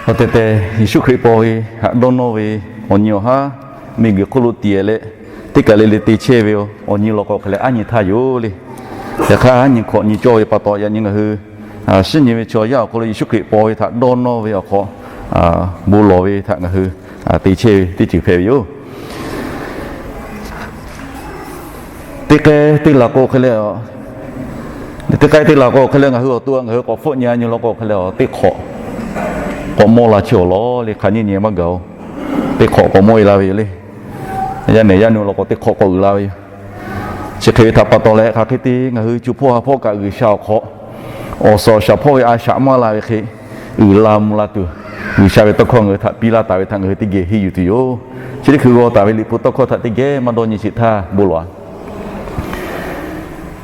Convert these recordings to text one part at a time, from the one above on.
Awˬ tehˬ tehˬ Yeˍsuˆ Hkriꞈ paw ve haꞈ dawˇ nawˇ ve awˬ nyi awˬ haˉ miˬguiˬ hk'oˆ lo tiꞈ yeˬ leh, teˇ kaˬ le le te chehˇ ve awˬ nyi law k'o hk'e leh aˉ nyi htaˇ yoˬ le. Yaꞈ hk'aˇ nyi hkawꞈ nyi cawˇ ve pa taw, yaꞈ nyi ngaˬ hui shiˉ nyi ve chaw yaˇ awˬ hk'aw lo Yeˍsuˆ Hkriꞈ paw ve htaꞈ dawˇ nawˇ ve awˬ hk'aw bon lawˬ ve htaꞈ ngaˬ hui te chehˇ ve teˇ ceuˬ hpehꞈ ve yoˬ. Teˇ k'ai teˇ laˬ k'o hk'e le, teˇ k'ai teˇ laˬ k'o hk'e le, ngaˬ hui awˬ to ngaˬ hui k'awꞈ hpfuhˆ nyi nyi law k'o hk'e le, teˇ hk'awꞈ k'awꞈ mawˇ la chehˇ awˬ lawn le, hk'aˬ nyiˇ nyi maˇ gaˬ oˬ. Teˇ hk'awꞈ k'awꞈ mawˇ e la ve yoˬ le. Yaˇ nehˬ yaˇ nu law k'o teˇ hk'awꞈ k'awꞈ uiˍ la ve yoˬ. Chi hk'e ve htaꞈ pa taw leh, hk'aˬ hk'e te ngaˬ hui co hpawˇ ha hpawˇ kaꞈ G'uiˬsha awˬ hk'aw awˬ suhˍ awˬ shaˍ hpawˇ ve a shaꞈ maˇ la ve hk'e, uiˍ la mvuh la tuˬ, G'uiˬsha ve tawˇ hkawˇ ngaˬ hui htaꞈ piˇ laˇ taˍ ve htaꞈ ngaˬ hui teˇ geh henˇ yuˬ tuˬ yoˬ. Chi teˇ hkui g'aw taˍ ve Liꞈ hpu tawˇ hkawˇ htaꞈ teˇ geh maˇ dawˇ nyi sheˍ htaˇ bon lawˬ-a.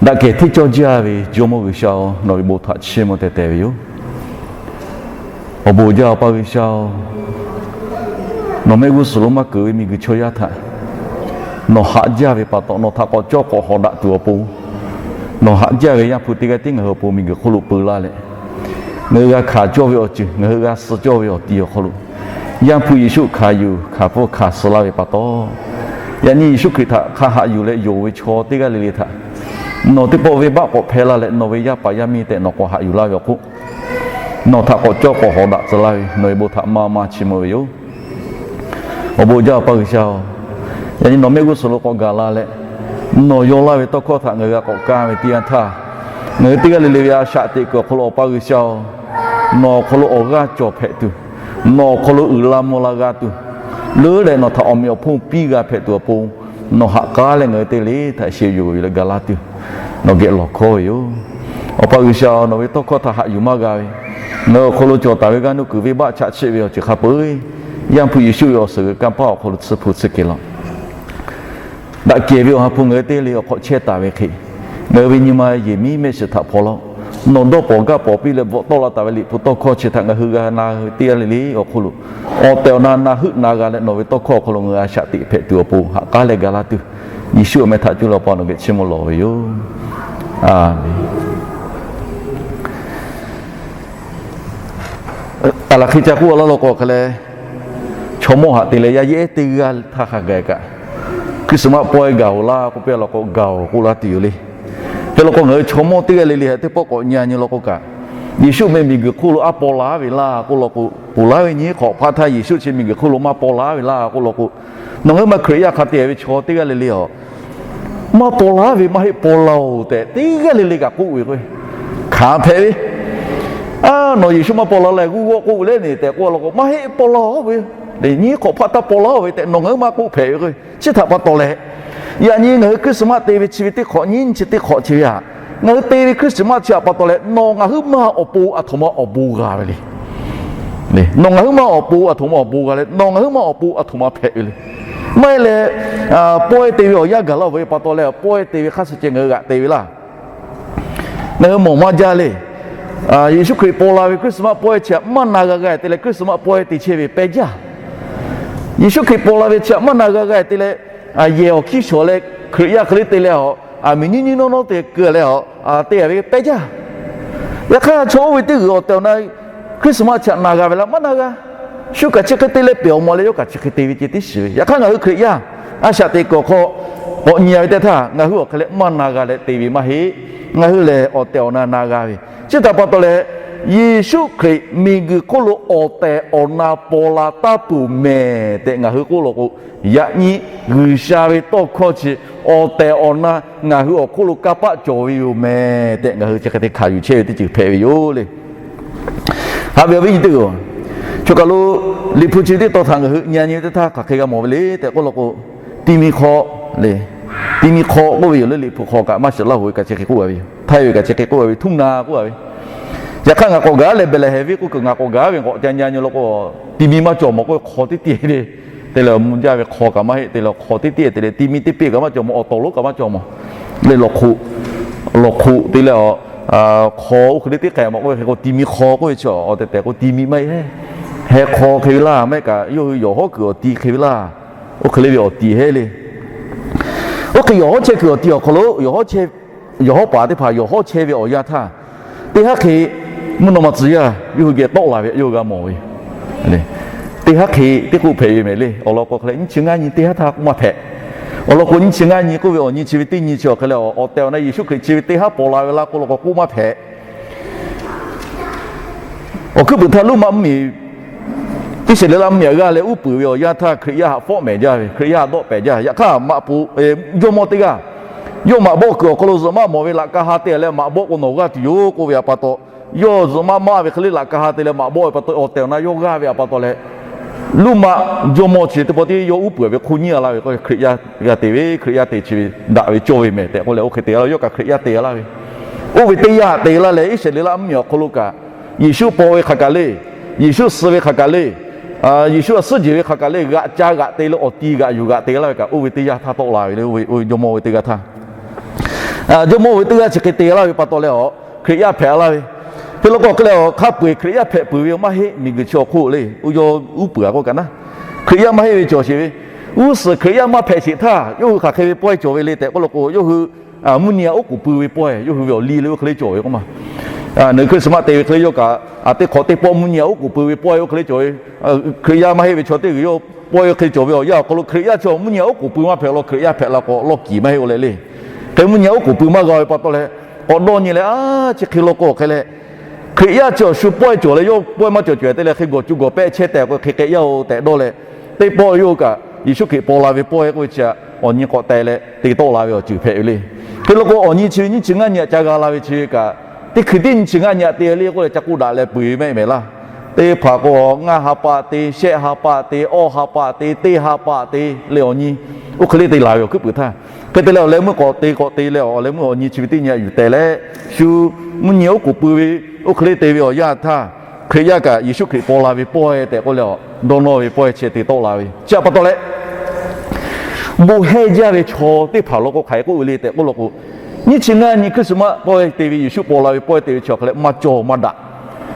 Daꞈ kehˬ hteˇ cawˇ jaˇ ve Jawˇmawˇ G'uiˬsha-oˬ, nawˬ ve bon htaꞈ chiˇ mvuh teh teh ve yoˬ. Awˬ bon jaˇ, Awˬ pa G'uiˬsha-oˬ, nawˬ mehˆ g'uˇ suhˍ lo maˇ keunˍ ve miˬguiˬ chaw yaˇ htaꞈ nawˬ haꞈ jaˇ ve pa taw, nawˬ htaꞈ k'awꞈ cawˇ k'awꞈ hawꞈ daꞈ tuˬ awˬ pon, nawˬ haꞈ jaˇ ve Yaˇ hpu teˇ g'aˇ tiˉ ngaˬ hui awˬ pon miˬguiˬ hk'oˆ lo peu laˇ leh, ngaˬ hui g'a hkanˍ cawˇ ve awˬ ceuˬ, ngaˬ hui g'a suh cawˇ ve awˬ ti awˬ hk'aw lo, Yaˇ hpu Yeˍsuˆ hkanˍ yuˬ hkanˍ pfuhˇ hkanˍ suh laˇ ve pa taw, yaꞈ nyi Yeˍsuˆ Hkriꞈ htaꞈ hk'a haꞈ yuˬ leh yonˍ ve chaw teˇ g'aˇ le le htaꞈ nawˬ teˇ pawˆ venˇbaˆ k'awꞈ hpehˇ laˇ leh, nawˬ ve yaˇ paˍ yaˇ miˇ tehꞈ nawˬ k'awꞈ haꞈ yuˬ laˇ ve awˬ hk'oˆ, nawˬ htaꞈ k'awꞈ cawˇ k'awꞈ hawꞈ daꞈ tcuh laˇ ve nawˬ ve bon htaꞈ maˇ maˇ chiˇ mvuh ve yoˬ. Awˬ bon jaˇ, Awˬ pa G'uiˬsha-oˬ, yaꞈ nyi nawˬ mehˆ g'uˇ suhˍ lo k'awꞈ gaˬ la leh, nawˬ yaw laˇ ve tawˇ hkawˇ htaꞈ ngaˬ hui g'a k'awꞈ kaˇ ve teˇ yanˇ htaˇ, ngaˬ hui teˇ g'aˇ le le ve a shaꞈ teꞈ kuiˬ awˬ hk'aw lo, Awˬ pa G'uiˬsha-oˬ, nawˬ awˬ hk'aw lo awˬ g'aˇ cawˬ hpehꞈ tuˬ, nawˬ awˬ hk'aw lo uiˍ la mvuh la g'a tuˬ, leuˉ leh nawˬ htaꞈ awˬ meꞈ awˬ hponˇ piˇ g'a hpehꞈ tuˬ awˬ pon, nawˬ haꞈ k'aˉ leh ngaˬ hui teˇ le htaꞈ sheh yuˬ ve leh gaˬ la tuˬ, nawˬ geh lawˬ hkawˇ ve yoˬ. Awˬ pa G'uiˬsha-oˬ, nawˬ ve tawˇ hkawˇ htaꞈ haꞈ yuˬ maˇ g'a ve, ngaˬ hui awˬ hk'aw lo cawˬ taˍ ve g'aˇ nuˇ kuiˬ venˇbaˆ chaꞈ chiˆ ve awˬ ceuˬ hk'a peu-eˬ, Yaˇ hpu Yeˍsuˆ ve awˬ suhˍ g'uiˬ kanˇ paˆ awˬ hk'aw lo tsuhˇ hpu tsuhˇ kehˬ laˇ. Daꞈ kehˬ ve awˬ ha hpu ngaˬ hui teˇ le awˬ hk'aw chehˇ taˍ ve hk'e, ngaˬ hui ve nyi ma yehˬ miˉ mehˆ shiˍ htaꞈ hpaw laˇ-oˆ. Nawˬ dawˇ pawnˍ gaˇ pawnˍ piˇ leh bvuhꞈ tawˆ la taˍ ve Liꞈ hpu tawˇ hkawˇ chi htaꞈ ngaˬ hui g'a na hui teˇ g'aˇ le le awˬ hk'aw lo, awˬ tehˬ awˬ na na heuˆ na g'a leh, nawˬ ve tawˇ hkawˇ awˬ hk'aw lo ngaˬ hui a shaꞈ teꞈ hpehꞈ tuˬ awˬ pon haꞈ k'aˉ leh gaˬ la tuˬ, Yeˍsuˆ awˬ meh htaꞈ cuˇ leh Awˬ pa nawˬ geh chiˇ mvuh lawˬ ve yoˬ. Aˬ laˬ hk'e ca k'oˆ laˇ law k'o hk'e leh, chaw mawˇ haꞈ te leh yaˇ yehˉ teˇ g'aˇ htaˇ hk'a gaˬ kaꞈ, Christmas pawehˇ gaˬ-oˬ laˇ k'oˆ piˇ law k'o, gaˬ-oˬ k'oˆ laˇ tuˬ yoˬ le. Hk'e law k'o, ngaˬ hui chaw mawˇ teˇ g'aˇ le le htaꞈ teˇ pawˆ k'awꞈ nyi nyi law k'o kaꞈ, Yeˍsuˆ meh miˬguiˬ hk'oˆ lo a paw la ve laˇ k'oˆ law k'o, ponˬ laˇ ve nyi hk'awꞈ hpaˇ htaˇ Yeˍsuˆ chi miˬguiˬ hk'oˆ lo maˇ paw la ve laˇ k'oˆ law k'o, nawˬ ngaˬ hui ma Hkriꞈ yaˇ hk'a te ve chaw teˇ g'aˇ le le-oˬ, maˇ paw la ve maˇ heˆ, paw la-oˬ tehꞈ teˇ g'aˇ le le kaꞈ k'oˆ ve k'o, hkanˍ hpehꞈ ve. A, nawˬ Yeˍsuˆ maˇ paw la leh g'uˇ g'awˆ k'oˆ ve le ne tehꞈ k'oˆ law k'o, maˇ heˆ, paw la-oˬ ve, nyi hk'awꞈ hpaˇ htaˇ paw la-oˬ ve tehꞈ nawˬ ngaˬ hui maˇ k'oˆ hpehꞈ ve k'o, chi htaꞈ pa taw leh, yaꞈ nyi ngaˬ hui Christmas te ve chi ve teˇ hk'awꞈ nyiˇ chi teˇ hk'awꞈ chi ve htaꞈ ngaˬ hui te ve Christmas chi htaꞈ pa taw leh nawˬ ngaˬ hui ma awˬ pon aˬ htoꞈ ma awˬ bon g'a ve le. Nawˬ ngaˬ hui ma awˬ pon aˬ htoꞈ ma awˬ bon g'a leh, nawˬ ngaˬ hui ma awˬ pon aˬ htoꞈ ma hpehꞈ ve le. Maˇ heˆ leh, pawehˇ te ve awˬ yanˇ gaˬ laˇ-oˬ ve pa taw leh, pawehˇ te ve hk'a shuˍ ceh ngaˬ hui g'aꞈ te ve laˇ. Ngaˬ hui mawˬ maˇ jaˇ le. Yeˍsuˆ Hkriꞈ paw la ve Christmas pawehˇ chi htaꞈ maˇ na g'a g'a te leh Christmas pawehˇ te chehˇ ve pehˇ jaˇ. Yeˍsuˆ Hkriꞈ paw la ve chi htaꞈ maˇ na g'a g'a te leh, yehˬ awˬ hkiˇ shawˍ leh Hkriꞈ yaˇ hk'e le te leh, a miˬ nyiˇ nyiˇ nawˉ nawˉ te keu leh, te a ve pehˇ jaˇ. Yaꞈ hk'aˇ, chaw oˇ ve teˇ g'uiˬ awˬ tehˬ awˬ na Christmas chi htaꞈ na g'a ve laˇ, maˇ na g'a. Shu kaꞈ chi hk'e te leh pehˬ awˬ mawˬ leh yawˇ kaꞈ chi hk'e te ve ceh tiˉ shiˍ ve. Yaꞈ hk'aˇ, ngaˬ hui Hkriꞈ yaˇ a shaꞈ teꞈ kuiˬ awˬ hk'aw k'awꞈ nyi a ve teˇ htaˇ, ngaˬ hui awˬ hk'e leh maˇ na g'a leh te ve maˇ heˆ. Ngaˬ hui lehˬ awˬ tehˬ awˬ na na g'a ve. Chi htaꞈ pa taw leh, Yeˍsuˆ Hkriꞈ miˬguiˬ hk'oˆ lo awˬ tehˬ awˬ na paw la taˇ peuˬ mehˍ tehꞈ ngaˬ hui k'oˆ law k'o, yaꞈ nyi G'uiˬsha ve tawˇ hkawˇ chi awˬ tehˬ awˬ na ngaˬ hui awˬ hk'oˆ lo kanˇ paˆ cawˬ ve yoˬ mehˍ tehꞈ ngaˬ hui chi hk'e te hkanˍ yuˬ chehˇ ve teˇ ceuˬ hpehꞈ ve yoˬ le. Haꞈ ve awˬ viˉ nyi teˇ hpaˍ-oˬ, choˬ kaˬ lo Liꞈ hpu chi teˇ taw htaꞈ ngaˬ hui nyi nyi teˇ htaˇ hk'aˬ hk'e g'a mawˬ ve le tehꞈ k'oˆ law k'o, ti mi hk'aw le. Ti mi hk'aw k'oˆ ve yoˬ le. Liꞈ hpu hk'aw kaꞈ maˇ shiˍ laˇ hoꞈ ve kaꞈ chi hk'e k'oˆ a ve yoˬ. Htaiˇ ve kaꞈ chi hk'e k'oˆ a ve, htuˇ na k'oˆ a ve. Yaꞈ hk'aˇ ngaˬ k'awꞈ gaˬ leh Behˍlehˍhehnˍ venˇ k'oˆ kuiˬ ngaˬ k'awꞈ gaˬ ve k'awꞈ ca nyi nyi law k'o, ti mi maˇ cawˬ mawˬ k'oˆ ve hk'aw teˇ tiˉ le. Te leh mvuh jaˇ ve hk'aw kaꞈ maˇ heˆ, te leh hk'aw teˇ tiˉ te leh ti mi teˇ peˆ kaꞈ maˇ cawˬ mawˬ, awˬ tawˍ lonˉ kaꞈ maˇ cawˬ mawˬ. Leh lawˬ hk'oꞈ, lawˬ hk'oꞈ te leh, hk'aw oˇ hk'e le teˇ k'ai mawˬ k'oˆ ve hk'e k'o, ti mi hk'aw k'oˆ ve chi awˬ tehˬ tehˬ k'o ti mi maˇ heˆ. Heh hk'aw hk'e ve laˇ, maˇ heˆ kaꞈ yawˇ hui yawˬ hawˉ kuiˬ awˬ ti hk'e ve laˇ. Oˇ hk'e le ve awˬ ti heˆ le. Oˇ hk'e yawˬ hawˉ chehˇ kuiˬ awˬ ti awˬ hk'aw lo yawˬ hawˉ paˍ teˇ hpaˍ yawˬ hawˉ chehˇ ve awˬ yanˇ htaˇ, teˇ haˉ hk'e mvuhˇ naw ma tcuh yaˇ yawˇ hui geh tawˆ la ve yawˇ hui g'a mawˬ ve yoˬ. Teˇ haˉ hk'e teˇ k'oˆ hpehꞈ ve mehˍ le. Awˬ lawn k'o hk'e leh nyiˇ chi ngaˇ nyi teˇ haˉ htaˇ k'oˆ maˇ hpehꞈ. Awˬ lawn k'o nyiˇ chi ngaˇ nyi k'oˆ ve awˬ nyi chi ve teˇ nyi chi awˬ hk'e leh awˬ tehˬ awˬ na Yeˍsuˆ Hkriꞈ chi ve teˇ haˉ paw la ve laˇ k'oˆ law k'o k'oˆ maˇ hpehꞈ. Awˬ hkuiˉ puiˍ htaˇ Roˉmaꞈ mvuhˇmiˬ, Iˉsaˍreˍlaˆ mvuhˇmiˬ aꞈ g'aˇ leh uˉ peunˍ ve awˬ yanˇ htaˇ Hkriꞈ yaˇ haꞈ fawˆ mehˍ jaˇ ve, Hkriꞈ yaˇ haꞈ dawˆ pehˍ jaˇ. Yaꞈ hk'aˇ maꞈ poˍ jawˇmawˇ teˇ g'aˇ yawˇ maꞈ bawˆ kuiˬ awˬ hk'aw lo zuhꞈ maˆ mawˬ ve laꞈ ka ha te leh maꞈ bawˆ k'o nawˬ g'aˇ tuˬ yoˬ k'oˆ ve aꞈ pa taw, yawˇ zuhꞈ maˆ maˇ ve hk'e le laꞈ ka ha te leh maꞈ bawˆ ve pa taw awˬ tehˬ awˬ na yawˇ g'aˇ ve aꞈ pa taw leh, Roˉmaꞈ jawˇmawˇ chi teˇ pawˆ tiˉ yawˇ uˉ peunˍ ve hk'oˆ nyiˇ a laˇ ve k'o, Hkriꞈ yaˇ g'a te ve, Hkriꞈ yaˇ te chi ve daꞈ ve cawˇ ve mehˍ tehꞈ k'oˆ leh oˇ hk'e te laˇ ve, yawˇ kaꞈ Hkriꞈ yaˇ te laˇ ve. Oˇ ve teˇ yanˇ te laˇ leh Iˉsaˍreˍlaˆ mvuhˇmiˬ awˬ hk'aw lo kaꞈ Yeˍsuˆ paw ve hk'aˬ kaꞈ le, Yeˍsuˆ suh ve hk'aˬ kaꞈ le, Yeˍsuˆ a suhˉ jeˬ ve hk'aˬ kaꞈ le, g'aꞈ ca g'aꞈ te leh awˬ ti g'aꞈ yuˬ g'aꞈ te laˇ ve kaꞈ oˇ ve teˇ yanˇ htaˇ tawˆ la ve le. Oˇ ve jawˇmawˇ ve teˇ g'aˇ htaˇ, jawˇmawˇ ve teˇ g'aˇ chi hk'e te laˇ ve pa taw leh a, Hkriꞈ yaˇ hpehꞈ laˇ ve. Hk'e law k'o hk'e leh a hk'a peu-eˬ Hkriꞈ yaˇ hpehꞈ peuˬ ve maˇ heˆ. Miˬguiˬ chi awˬ hk'oˆ le, oˇ yawˇ uˉ peunˍ a k'oˆ kaꞈ naˉ, Hkriꞈ yaˇ maˇ heˆ ve cawˬ sheˍ ve. G'uˇ suhˍ Hkriꞈ yaˇ maˇ hpehꞈ sheˍ htaˇ yawˇ hui hk'aˬ hk'e ve pawehˇ cawˬ ve le tehꞈ k'oˆ law k'o, yawˇ hui mvuhˇ nyi aꞈ oˉ k'oˍ pui ve pawehˇ, yawˇ hui ve awˬ liˇ le oˇ hk'e le cawˬ ve k'oˆ ma. Nawˬ hui Christmas te ve hk'e le yawˇ kaꞈ, teˇ hk'awꞈ teˇ pawˆ mvuhˇ nyi aꞈ oˉ k'oˍ pui ve pawehˇ oˇ hk'e le cawˬ ve. Hkriꞈ yaˇ maˇ heˆ ve chaw teˇ g'uiˬ yawˇ pawehˇ oˇ hk'e le cawˬ ve awˬ yanˇ awˬ hk'aw lo Hkriꞈ yaˇ chi mvuhˇ nyi aꞈ oˉ k'oˍ pui maˇ hpehꞈ law, Hkriꞈ yaˇ hpehꞈ la k'o lawˇ kiˍ maˇ heˆ oˇ leh le. Hk'e mvuhˇ nyi aꞈ oˉ k'oˍ pui maˇ g'a ve pa taw leh, k'awꞈ dawˇ nyi leh a, chi hk'e law k'o hk'e leh Hkriꞈ yaˇ chi awˬ shu pawehˇ cawˬ leh yawˇ pawehˇ maˇ cawˬ cawˬ te leh hk'e gawˬ cu gawˬ pehˆ chehˇ tehꞈ k'o hk'e k'ehꞈ yaˇ-oˬ tehꞈ dawˇ leh, teˇ pawˆ yawˇ hui kaꞈ Yeˍsuˆ Hkriꞈ paw la ve pawehˇ k'oˆ ve chi awˬ nyi k'awꞈ te leh te tawˆ la ve awˬ ceuˬ hpehꞈ ve le. Hk'e law k'o awˬ nyi chi ve nyiˇ chi ngaˇ nyi aꞈ ca g'a la ve chi ve kaꞈ, teˇ hkui tiˉ nyiˇ chi ngaˇ nyi aꞈ te le k'oˆ leh ca k'oˆ daꞈ leh peu-eˬ ve mehˆ mehˍ laˇ. Teˇ hpaˍ k'o ngaˇ ha pa te, shehˆ ha pa te, awˇ ha pa te, teˇ ha pa te, le awˬ nyi oˇ hk'e le te laˬ ve awˬ hkuiˉ puiˍ htaˇ, hk'e te leh awˬ leh meuˇ k'awꞈ te k'awꞈ te leh awˬ leh meuˇ awˬ nyi chi ve teˇ nyi aꞈ yuˬ tehꞈ leh, shu mvuhˇ nyi oˉ k'oˍ pui ve oˇ hk'e le te ve awˬ yanˇ htaˇ, Hkriꞈ yaˇ kaꞈ Yeˍsuˆ Hkriꞈ paw la ve pawehˇ tehꞈ k'oˆ leh a, dawˇ nawˇ ve pawehˇ chi te tawˆ la ve chi aꞈ pa taw leh, bon hehnˇ jaˇ ve chaw teˇ hpaˍ law k'o hk'aˬ hk'e k'oˆ ve le tehꞈ k'oˆ law k'o, nyiˇ chi ngaˇ nyi Christmas pawehˇ te ve, Yeˍsuˆ paw la ve pawehˇ te ve chi awˬ hk'e leh maˇ cawˬ maˇ daꞈ.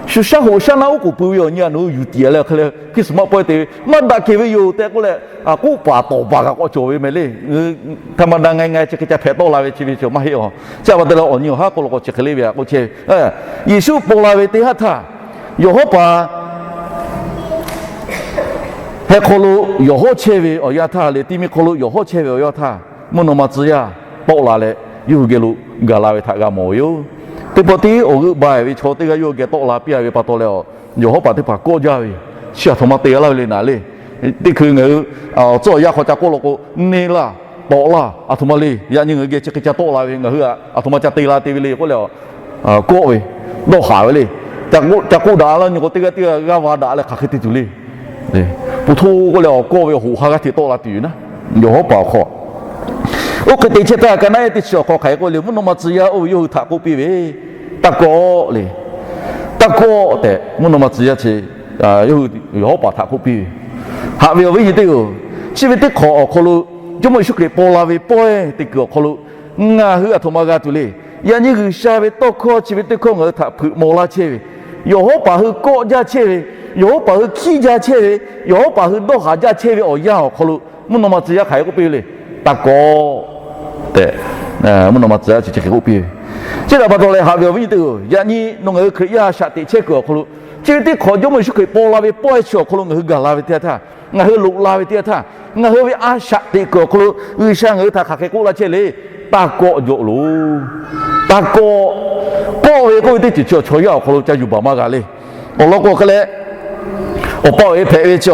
Shu shaˉ hoꞈ shaˉ naˆ oˉ k'oˍ pui ve awˬ nyi aꞈ nawˬ hui yuˬ tiˍ leh hk'e leh Christmas pawehˇ te ve maˇ daꞈ kehˬ ve yoˬ tehꞈ k'oˆ leh, k'oˆ paˍ tawˍ paˍ kaꞈ k'awꞈ cawˬ ve mehˍ le. Htaꞈ ma daꞈ nga nga chi hk'e ca hpehꞈ tawˆ la ve chi ve chi maˇ heˆ a. Chi aꞈ pa taw leh awˬ nyi awˬ haˉ k'oˆ law k'o chi hk'e le ve aꞈ k'oˆ chehˇ ve, Yeˍsuˆ paw la ve teˇ haˉ htaˇ, yawˬ hawˉ paˍ heh hk'aw lo yawˬ hawˉ chehˇ ve awˬ yanˇ htaˇ le, ti mi hk'aw lo yawˬ hawˉ chehˇ ve awˬ yanˇ htaˇ, mvuhˇ naw ma tcuh yaˇ tawˆ la leh yawˇ hui geh lo gaˬ la ve htaꞈ g'a mawˬ ve yoˬ. Teˇ pawˆ tiˉ awˬ g'euˆ ba-eˬ ve chaw teˇ g'aˇ yawˇ hui geh tawˆ la piˇ-a ve pa taw leh a, yawˬ hawˉ paˍ teˇ hpaˍ kawˆ jaˇ ve, chi aˬ htoꞈ ma te laˇ ve le naˍ le. Teˇ hkui ngaˬ hui awˬ tcuhˉ awˬ yanˇ hk'aw ca k'oˆ law k'o, neˇ laˇ, tawꞈ laˇ, aˬ htoꞈ ma le. Yaꞈ nyi ngaˬ hui geh chi hk'e ca tawˆ la ve, ngaˬ hui aˬ htoꞈ ma ca te la te ve le k'oˆ leh a, kawˆ ve, dawˇ haˍ ve le. Ca k'oˆ daꞈ laˇ nyi k'o teˇ g'aˇ teˇ g'aˇ g'aˇ va daꞈ leh hk'aˬ hk'e te tuˬ le. Pu htoˇ k'oˆ leh awˬ kawˆ ve awˬ hoꞈ ha g'aˇ hteꞈ tawˆ la tuˬ yoˬ naˉ, yawˬ hawˉ paˍ awˬ hk'aw. Oˇ hk'e te chehˇ htaˇ ka naˉ ehˉ teˇ chi awˬ hk'aw hk'aˬ hk'e k'oˆ le, mvuhˇ naw ma tcuh yaˇ oˇ ve yawˇ hui htaꞈ k'oˆ piˇ ve, Taˇ kawˆ le. Taˇ kawˆ tehꞈ mvuhˇ naw ma tcuh yaˇ chi yawˇ hui yawˬ hawˉ paˍ htaꞈ k'oˆ piˇ ve, Haꞈ ve awˬ viˉ nyi teˇ-oˬ, chi ve teˇ hk'awꞈ awˬ hk'aw lo Jawˇmawˇ Yeˍsuˆ Hkriꞈ paw la ve pawehˇ teˇ kuiˬ awˬ hk'aw lo ngaˬ hui aˬ htoꞈ ma g'a tuˬ le. Yaꞈ nyi G'uiˬsha ve tawˇ hkawˇ chi ve teˇ hkawˇ ngaˬ hui htaꞈ hpeuꞈ maw laˇ chehˇ ve, yawˬ hawˉ paˍ hui kawˆ jaˇ chehˇ ve, yawˬ hawˉ paˍ hui hkiˇ jaˇ chehˇ ve, yawˬ hawˉ paˍ hui dawˇ haˍ jaˇ chehˇ ve awˬ yanˇ awˬ hk'aw lo mvuhˇ naw ma tcuh yaˇ hk'aˬ hk'e k'oˆ piˇ ve le. Taˇ kawˆ tehꞈ mvuhˇ naw ma tcuh yaˇ chi chi hk'e k'oˆ piˇ ve. Chi htaꞈ pa taw leh haꞈ ve awˬ viˉ nyi teˇ-oˬ, yaꞈ nyi nawˬ ngaˬ hui Hkriꞈ yaˇ a shaꞈ teꞈ chehˇ kuiˬ awˬ hk'aw lo, chi ve teˇ hk'awꞈ Jawˇmawˇ Yeˍsuˆ Hkriꞈ paw la ve pawehˇ chi awˬ hk'aw lo ngaˬ hui gaˬ la ve teˇ yanˇ htaˇ, ngaˬ hui loꞈ la ve teˇ yanˇ htaˇ, ngaˬ hui ve a shaꞈ teꞈ kuiˬ awˬ hk'aw lo G'uiˬsha ngaˬ hui htaꞈ hk'aˬ hk'e k'oˆ laˇ chehˇ le. Taˇ kawˆ jaw loˬ. Taˇ kawˆ. Kawˆ ve k'oˆ ve teˇ ceuˬ chi chaw yaˇ awˬ hk'aw lo ca yuˬ baˬ maˇ g'a le. Awˬ lawn k'o hk'e leh, awˬ pa awˬ e hpehꞈ ve chi a,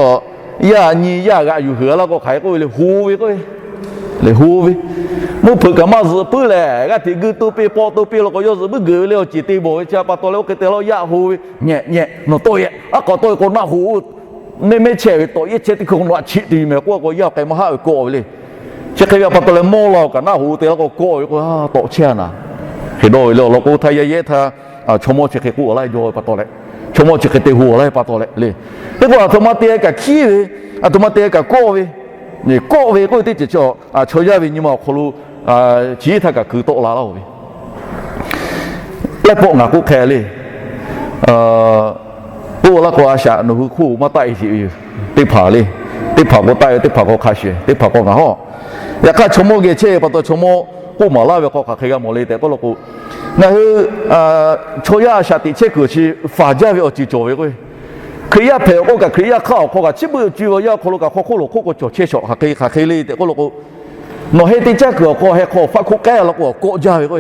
yaˇ nyi yaˇ g'aꞈ yuˬ heuˬ laˇ k'o hk'aˬ hk'e k'oˆ ve le, ho ve k'oˆ ve. Leh ho ve, mvuhˇ hpeuꞈ kaꞈ maˇ zuhꞈ puiˉ lehˬ, g'aˇ hteꞈ guiˇ toˇ piˇ pawˆ toˇ piˇ law k'o, yawˇ zuhꞈ puiˉ geuꞈ ve le awˬ ceˬ te bawˬ ve chi aꞈ pa taw leh oˇ hk'e te laˇ, yaˇ ho ve, Nyi nyi, nawˬ tawˆ yehˬ, aˉ k'aꞈ tawˆ ve k'o naˆ ho, neˇ mehˉ chehˇ ve tawˆ yehˬ chehˇ teˇ hkui nawˬ aꞈ cheꞈ tuˬ yoˬ mehˍ k'oˆ k'o, yaˇ k'ai maˇ haˆ ve kawˆ ve le. Chi hk'e ve pa taw leh mawˇ la-oˬ kaꞈ naˆ ho te laˇ k'o kawˆ ve k'o, tawˆ chehˇ a naˍ. Hk'e dawˇ ve le awˬ lawn k'o, htaˇ yaˇ yehˉ htaˇ chaw mawˇ chi hk'e k'oˆ laˇ jaw ve pa taw leh, chaw mawˇ chi hk'e te ho laˇ ve pa taw leh le. Teˇ pawˆ aˬ htoꞈ ma te kaꞈ hkiˉ ve, aˬ htoꞈ ma te kaꞈ kawˆ ve, kawˆ ve k'oˆ ve teˇ ceuˬ chi, chaw yaˇ ve nyi ma awˬ hk'aw lo chi htaˇ kaꞈ keu tawˆ la laˇ-oˬ ve laiˉ pawˆ ngaˬ k'oˆ hk'e le. Oˇ laˇ k'o, a shaꞈ nawˬ hui hk'oˆ maˇ taˆ-e sheˍ ve yoˬ. Teˇ hpaˍ le, teˇ hpaˍ k'o taˆ-e, teˇ hpaˍ k'o hk'a shuˍ, teˇ hpaˍ k'o ngaˬ hawˉ. Yaꞈ hk'aˇ, chaw mawˇ geh chehˇ ve pa taw, chaw mawˇ k'oˆ maˍ laˇ ve hk'aw hk'aˬ hk'e g'a mawˬ le tehꞈ k'oˆ law k'o, ngaˬ hui chaw yaˇ a shaꞈ teꞈ chehˇ kuiˬ chi faˍ jaˇ ve awˬ ceuˬ cawˬ ve k'o, Hkriꞈ yaˇ hpehꞈ awˬ k'o kaꞈ, Hkriꞈ yaˇ hk'aˇ awˬ hk'aw kaꞈ, chi beuꞈ cuˇ ve awˬ yanˇ awˬ hk'aw lo kaꞈ hk'aw hk'oˆ lawˬ hk'oˆ k'o cawˬ chehˇ shawˍ hk'aˬ hk'e hk'aˬ hk'e le tehꞈ k'oˆ lo k'o, nawˬ heh te caˇ kuiˬ awˬ hk'aw heh hk'aw awˬ faˆ hkoˆ k'ehˉ la k'o awˬ kawˆ jaˇ ve k'o,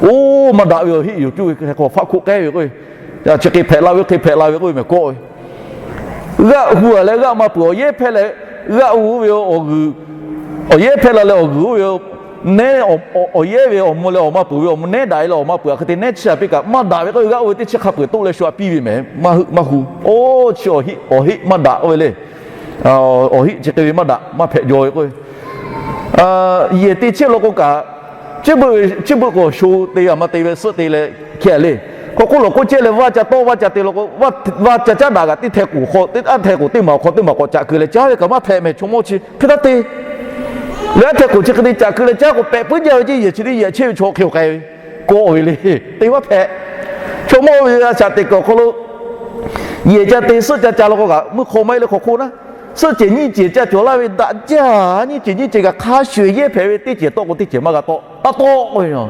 oˇ maˇ daꞈ ve awˬ heˆ yoˬ cuˇ ve heh hk'aw faˆ hkoˆ k'ehˉ ve k'o, chi hk'e hpehꞈ la ve, hk'e hpehꞈ la ve k'oˆ ve mehˬ kawˆ ve. G'aˆ hu a leh g'aˆ maˇ peuˬ awˬ yehˉ hpehˇ leh, g'aˆ hu ve awˬ g'uiˬ, awˬ yehˉ hpehˇ la leh awˬ g'uiˬ oˇ ve nehˉ, awˬ yehˉ ve awˬ mvuh leh awˬ maˇ peuˬ ve awˬ mvuh nehˉ daꞈ e leh awˬ maˇ peuˬ a hk'e te nehˉ chiˇ a piˇ kaꞈ maˇ daꞈ ve k'oˆ ve g'aˆ oˇ ve teˇ chi hk'a peuˬ toˆ leh shu a piˇ ve mehˬ. Maˇ hu, oˇ chi awˬ heˆ maˇ daꞈ k'oˆ ve le. Awˬ heˆ chi hk'e ve maˇ daꞈ maˇ hpehꞈ jaw ve k'o, yehˬ te chehˇ law k'o kaꞈ, chi beuꞈ k'o awˬ sho te a maˇ te ve suhˆ te leh hkeh le. Hk'aw k'oˆ lawˬ k'oˆ chehˇ leh vaˇ ca tawˆ vaˇ ca te law k'o, vaˇ ca caˉ daꞈ kaꞈ teˇ hteh k'oˍ hk'aw, teˇ aˉ hteh k'oˍ teˇ maˬ awˬ hk'aw teˇ maˬ k'awꞈ caꞈ keu leh caˉ ve kaꞈ maˇ hpehꞈ mehˬ chaw mawˇ chi hk'e taˇ te. Leh aˉ hteh k'oˍ chi hk'e te caꞈ keu leh caˉ k'o pehꞈ puiˉ jaˇ ve ceˇ yehˬ chi teˇ yehˬ chehˇ ve chaw hk'e awˬ k'ai ve kawˆ ve le. Te maˇ hpehꞈ. Chaw mawˇ ve a shaꞈ teꞈ kuiˬ awˬ hk'aw lo yehˬ ca te suhˆ ca ca law k'o kaꞈ mvuhˇ hk'aw maˇ heˆ leh hk'aw hk'oˆ naˉ, suhˆ cehˬ nyiˇ cehˬ ca cawˬ laˇ ve daꞈ jaˇ. Nyiˇ cehˬ nyiˇ cehˬ kaꞈ hk'a shuˍ yehˉ hpehꞈ ve, teˇ cehˬ tawˆ k'o teˇ cehˬ maˇ g'a tawˆ, taˇ tawˆ k'oˆ ve yoˬ.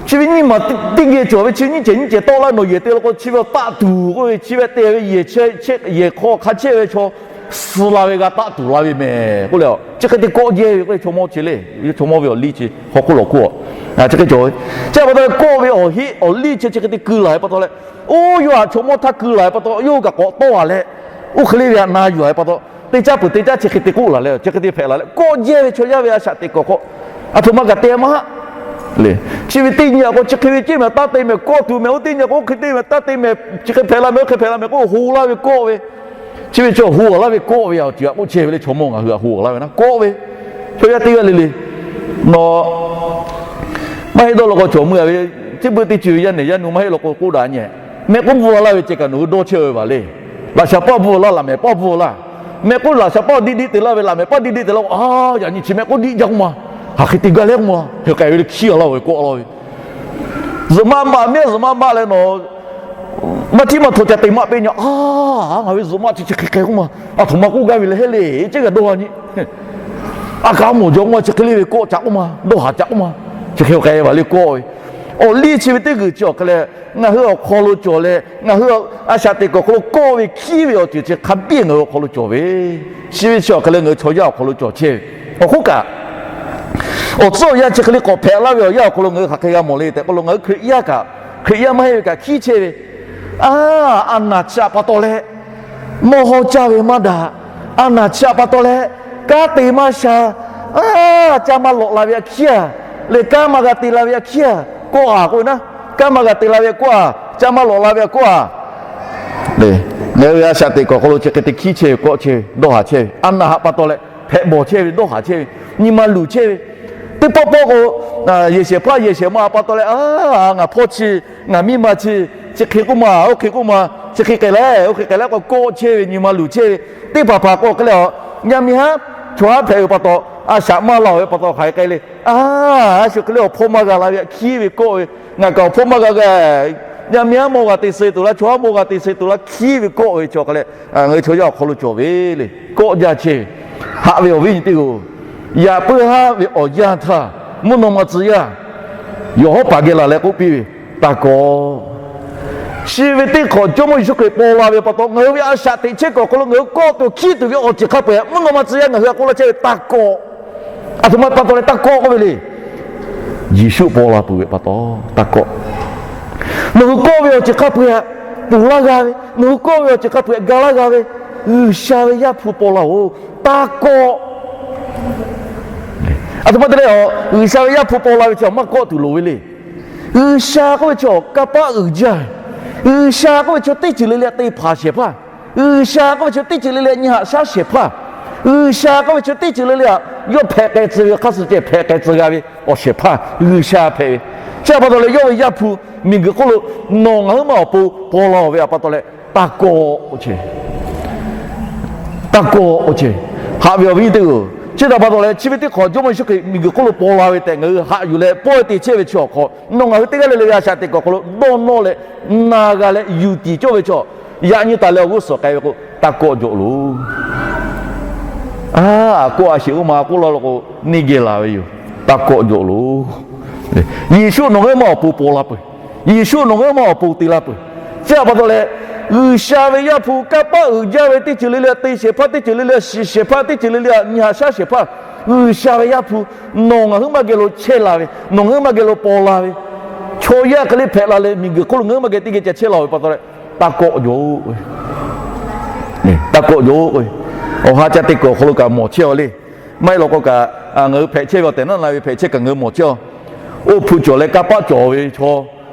Chi ve nyiˇ maˬ teˇ geh cawˬ ve chi nyiˇ cehˬ nyiˇ cehˬ tawˆ laˇ nawˬ yehˬ te law k'o chi ve taˆ tuˬ k'oˆ ve chi ve te ve yehˬ hk'aw hk'a chehˇ ve chaw suh la ve g'a taˆ tuˬ la ve mehˬ k'oˆ le. Chi hk'e te kawˆ jehˇ ve k'o chaw mawˇ chi le, chaw mawˇ ve awˬ liˇ chi hk'aw k'oˆ lawˬ hk'oˆ a, chi hk'e cawˬ ve. Chi pa taw leh kawˆ ve awˬ heˆ awˬ liˇ chi chi hk'e te keu laˬ ve pa taw leh, oˇ yawˇ htaꞈ chaw mawˇ htaˇ keu laˬ ve pa taw yawˇ hui kaꞈ k'awꞈ tawˆ a leh, oˇ hk'e le ve htaꞈ na yuˬ a ve pa taw, teˇ caˉ peuˬ teˇ caˉ chi hk'e te k'oˆ laˬ leh chi hk'e te hpehꞈ laˬ leh kawˆ jehˇ ve chaw yaˇ ve a shaꞈ teꞈ kuiˬ awˬ hk'aw, aˬ htoꞈ ma kaꞈ te maˇ haˆ le. Chi ve teˇ nyi a k'o chi hk'e ve ceˇ mehˬ taˇ te mehˬ kawˆ tuˬ mehˬ, oˇ teˇ nyi a k'o oˇ hk'e te mehˬ taˇ te mehˬ, chi hk'e hpehꞈ la mehˬ oˇ hk'e hpehꞈ la mehˬ k'oˆ ho laˇ ve kawˆ ve, chi ve chaw ho a laˇ ve kawˆ ve a awˬ ceuˬ a k'oˆ chehˇ ve le. Chaw mawˇ ngaˬ hui a ho a laˇ ve naˉ kawˆ ve, chaw yaˇ teˇ g'aˇ le le, nawˬ maˇ heˆ dawˇ law k'o cawˬ meuˇ a ve, chi beuꞈ teˇ ceuˬ ve yaˇ nehˬ yaˇ nu maˇ heˆ law k'o k'oˆ daꞈ nyi, mehˆ k'oˆ bvuhˇ laˇ ve ceh kaꞈ nawˬ hui dawˇ chehˇ ve vaˬ le. Laꞈ shaˍ paˇ bvuhˇ laˇ, laꞈ mehˍ paˇ bvuhˇ laˇ, mehˆ k'oˆ laꞈ shaˍ paˇ diˆ diˆ te laˇ ve, laꞈ mehˍ paˇ diˆ diˆ te laˇ k'o, a, yaꞈ nyi chi mehˆ k'oˆ diˆ jaˇ k'oˆ ma, hk'aˬ hk'e te gaˇ leh k'oˆ ma, hk'e k'ai ve le hkiˇ a laˇ ve kawˆ laˇ ve, zuhꞈ maˆ maˆ mehˆ zuhꞈ maˆ maˆ leh nawˬ maˇ htiˉ maˇ htaw ca te maˆ peˇ nyi a, ngaˬ ve zuhꞈ maˆ chi chi hk'e hk'e k'oˆ ma, aˬ htoꞈ ma k'oˆ gaˇ ve le heˆ le, ceˇ g'a dawˇ a nyi, a kaꞈ mawˬ jaw k'oˆ ma, chi hk'e le ve kawˆ ca k'oˆ ma, dawˇ haˍ ca k'oˆ ma, chi hk'e k'ai ve vaˬ le kawˆ ve. Awˬ liˇ chi ve teˇ g'uiˬ chi awˬ hk'e leh ngaˬ hui awˬ hk'aw lo cawˬ leh ngaˬ hui a shaꞈ teꞈ kuiˬ awˬ hk'aw lo kawˆ ve hkiˉ ve awˬ ceuˬ chi hk'a biˇ ngaˬ hui awˬ hk'aw lo cawˬ ve, chi ve chi awˬ hk'e leh ngaˬ hui chaw yaˇ awˬ hk'aw lo cawˬ chehˇ ve. Awˬ hk'oˆ kaꞈ, awˬ tcuhˉ awˬ yanˇ chi hk'e le k'awꞈ hpehꞈ laˇ ve awˬ yanˇ awˬ hk'aw lo ngaˬ hui hk'aˬ hk'e g'a mawˬ le tehꞈ k'oˆ lo ngaˬ hui Hkriꞈ yaˇ kaꞈ, Hkriꞈ yaˇ maˇ heˆ ve kaꞈ hkiˉ chehˇ ve, a, a naˬ chi htaꞈ pa taw leh mawˇ hawˇ caˇ ve maˇ daꞈ. A naˬ chi htaꞈ pa taw leh kanˉ te maˇ sha, a, ca maˇ lawꞈ la ve a hkiˉ a, leh kanˉ maˇ g'a te la ve a hkiˉ a, kawˆ a k'oˆ ve naˉ, kanˉ maˇ g'a te la ve kawˆ a, ca maˇ lawꞈ la ve kawˆ a, ngaˬ hui ve a shaꞈ teꞈ kuiˬ awˬ hk'aw lo chi hk'e te hkiˉ chehˇ ve, kawˆ chehˇ ve, dawˇ haˍ chehˇ ve, a naˬ htaꞈ pa taw leh hpehꞈ bawˬ chehˇ ve, dawˇ haˍ chehˇ ve, nyi ma luˬ chehˇ ve, teˇ pawˆ pawˆ k'o, yehˬ shehˍ hpaˇ yehˬ shehˍ ma pa taw leh, a, ngaˬ hpawˇ chi, ngaˬ miˇ ma chi, chi hk'e k'oˆ ma, oˇ hk'e k'oˆ ma, chi hk'e k'ai leh oˇ hk'e k'ai leh k'awꞈ kawˆ chehˇ ve, nyi ma luˬ chehˇ ve, teˇ hpaˍ hpaˍ k'awꞈ hk'e leh a, yaˇ miˇ haˉ chaw haˉ hpehꞈ ve pa taw, a shaꞈ maˇ la ve pa taw hk'aˬ hk'e k'ai le, a, a shu hk'e leh awˬ hpawˇ maˇ g'a la ve htaꞈ hkiˉ ve kawˆ ve, ngaˬ kaꞈ awˬ hpawˇ maˇ g'a g'a, yaˇ miˇ haˉ mawˇ g'a te suh tuˬ laˇ, chaw haˉ mawˇ g'a te suh tuˬ laˇ hkiˉ ve kawˆ ve chi awˬ hk'e leh, ngaˬ hui chaw yaˇ awˬ hk'aw lo cawˬ ve le. Kawˆ jaˇ chehˇ ve, haꞈ ve awˬ viˉ nyi teˇ-oˬ, yaꞈ puiˉ haˉ ve awˬ yanˇ htaˇ mvuhˇ naw ma tcuh yaˇ yawˬ hawˉ paˍ geh laˬ leh k'oˆ piˇ ve, Taˇ kawˆ. Chi ve teˇ hk'awꞈ Jawˇmawˇ Yeˍsuˆ Hkriꞈ paw la ve pa taw, ngaˬ hui ve a shaꞈ teꞈ chehˇ kuiˬ awˬ hk'aw lo ngaˬ hui kawˆ tuˬ hkiˉ tuˬ ve awˬ ceuˬ hk'a peu-eˬ mvuhˇ naw ma tcuh yaˇ ngaˬ hui htaꞈ k'oˆ laˇ chehˇ ve taˇ kawˆ. Aˬ htoꞈ ma pa taw leh taˇ kawˆ k'oˆ ve le. Yeˍsuˆ paw la peuˬ ve pa taw taˇ kawˆ. Nawˬ hui kawˆ ve awˬ ceuˬ hk'a peu-eˬ htaꞈ ponˬ laˇ g'a ve, nawˬ hui kawˆ ve awˬ ceuˬ hk'a peu-eˬ htaꞈ ga laˇ g'a ve, G'uiˬsha ve Yaˇ hpu paw la-oˬ, taˇ kawˆ. Aˬ htoꞈ ma te leh, G'uiˬsha ve Yaˇ hpu paw la ve chi maˇ kawˆ tuˬ loˍ ve le. G'uiˬsha k'oˆ ve chi kanˇ paˆ uiˍ jaˇ. G'uiˬsha k'oˆ ve chi teˇ ceuˬ le le htaꞈ te hpanˍ shehˍ hpaˇ. G'uiˬsha k'oˆ ve chi teˇ ceuˬ le le htaꞈ nyi haꞈ shaˉ shehˍ hpaˇ. G'uiˬsha k'oˆ ve chi teˇ ceuˬ le le htaꞈ yawˇ hpehꞈ k'ai tcuh ve hk'a suh ceh hpehꞈ k'ai tcuh g'a ve awˬ shehˍ hpaˇ G'uiˬsha hpehꞈ ve. Chi htaꞈ pa taw leh yawˇ ve Yaˇ hpu miˬguiˬ hk'oˆ lo nawˬ ngaˬ hui ma awˬ pon paw la-oˬ ve htaꞈ pa taw leh taˇ kawˆ k'oˆ chehˇ. Taˇ kawˆ k'oˆ chehˇ. Haꞈ ve awˬ viˉ teˇ-oˬ, chi htaꞈ pa taw leh chi ve teˇ hk'awꞈ Jawˇmawˇ Yeˍsuˆ Hkriꞈ miˬguiˬ hk'oˆ lo paw la ve tehꞈ ngaˬ hui haꞈ yuˬ leh pawehˇ te chehˇ ve chi awˬ hk'aw, nawˬ ngaˬ hui teˇ g'aˇ le le ve a shaꞈ teꞈ kuiˬ awˬ hk'aw lo dawˇ nawˇ leh na g'a leh yuˬ tiˍ cawˇ ve chaw, yaꞈ nyi taˍ leh awˬ g'uˇ suhˍ k'ai ve k'o, taˇ kawˆ jawꞈ loˬ. A, kawˆ a sheˍ k'oˆ ma k'oˆ laˇ lo k'o, neˇ geh laˬ ve yoˬ. Taˇ kawˆ jawꞈ loˬ. Yeˍsuˆ nawˬ ngaˬ hui ma awˬ pon paw la peuˬ. Yeˍsuˆ nawˬ ngaˬ hui ma awˬ pon te la peuˬ. Chi htaꞈ pa taw leh, G'uiˬsha ve Yaˇ hpu kanˇ paˆ uiˍ jaˇ ve teˇ ceuˬ le le, te shehˍ hpaˇ teˇ ceuˬ le le, shiˍ shehˍ hpaˇ teˇ ceuˬ le le, nyi haꞈ shaˉ shehˍ hpaˇ, G'uiˬsha ve Yaˇ hpu nawˬ ngaˬ hui maˇ geh lo chehˇ la ve, nawˬ ngaˬ hui maˇ geh lo paw la ve, chaw yaˇ hk'e le hpehꞈ la leh miˬguiˬ hk'oˆ lo ngaˬ hui maˇ geh teˇ geh ca chehˇ la ve pa taw leh, taˇ kawˆ jaw-oˬ. Taˇ kawˆ jaw-oˬ. Awˬ ha ca te kuiˬ awˬ hk'aw lo kaꞈ mawˬ chehˇ-aw le. Maˇ heˆ law k'o kaꞈ, ngaˬ hui hpehꞈ chehˇ ve awˬ tehˬ naˉ na ve hpehꞈ chehˇ kaꞈ ngaˬ hui mawˬ chehˇ-aw. Oˇ hpu cawˬ leh kanˇ paˆ cawˬ ve chaw,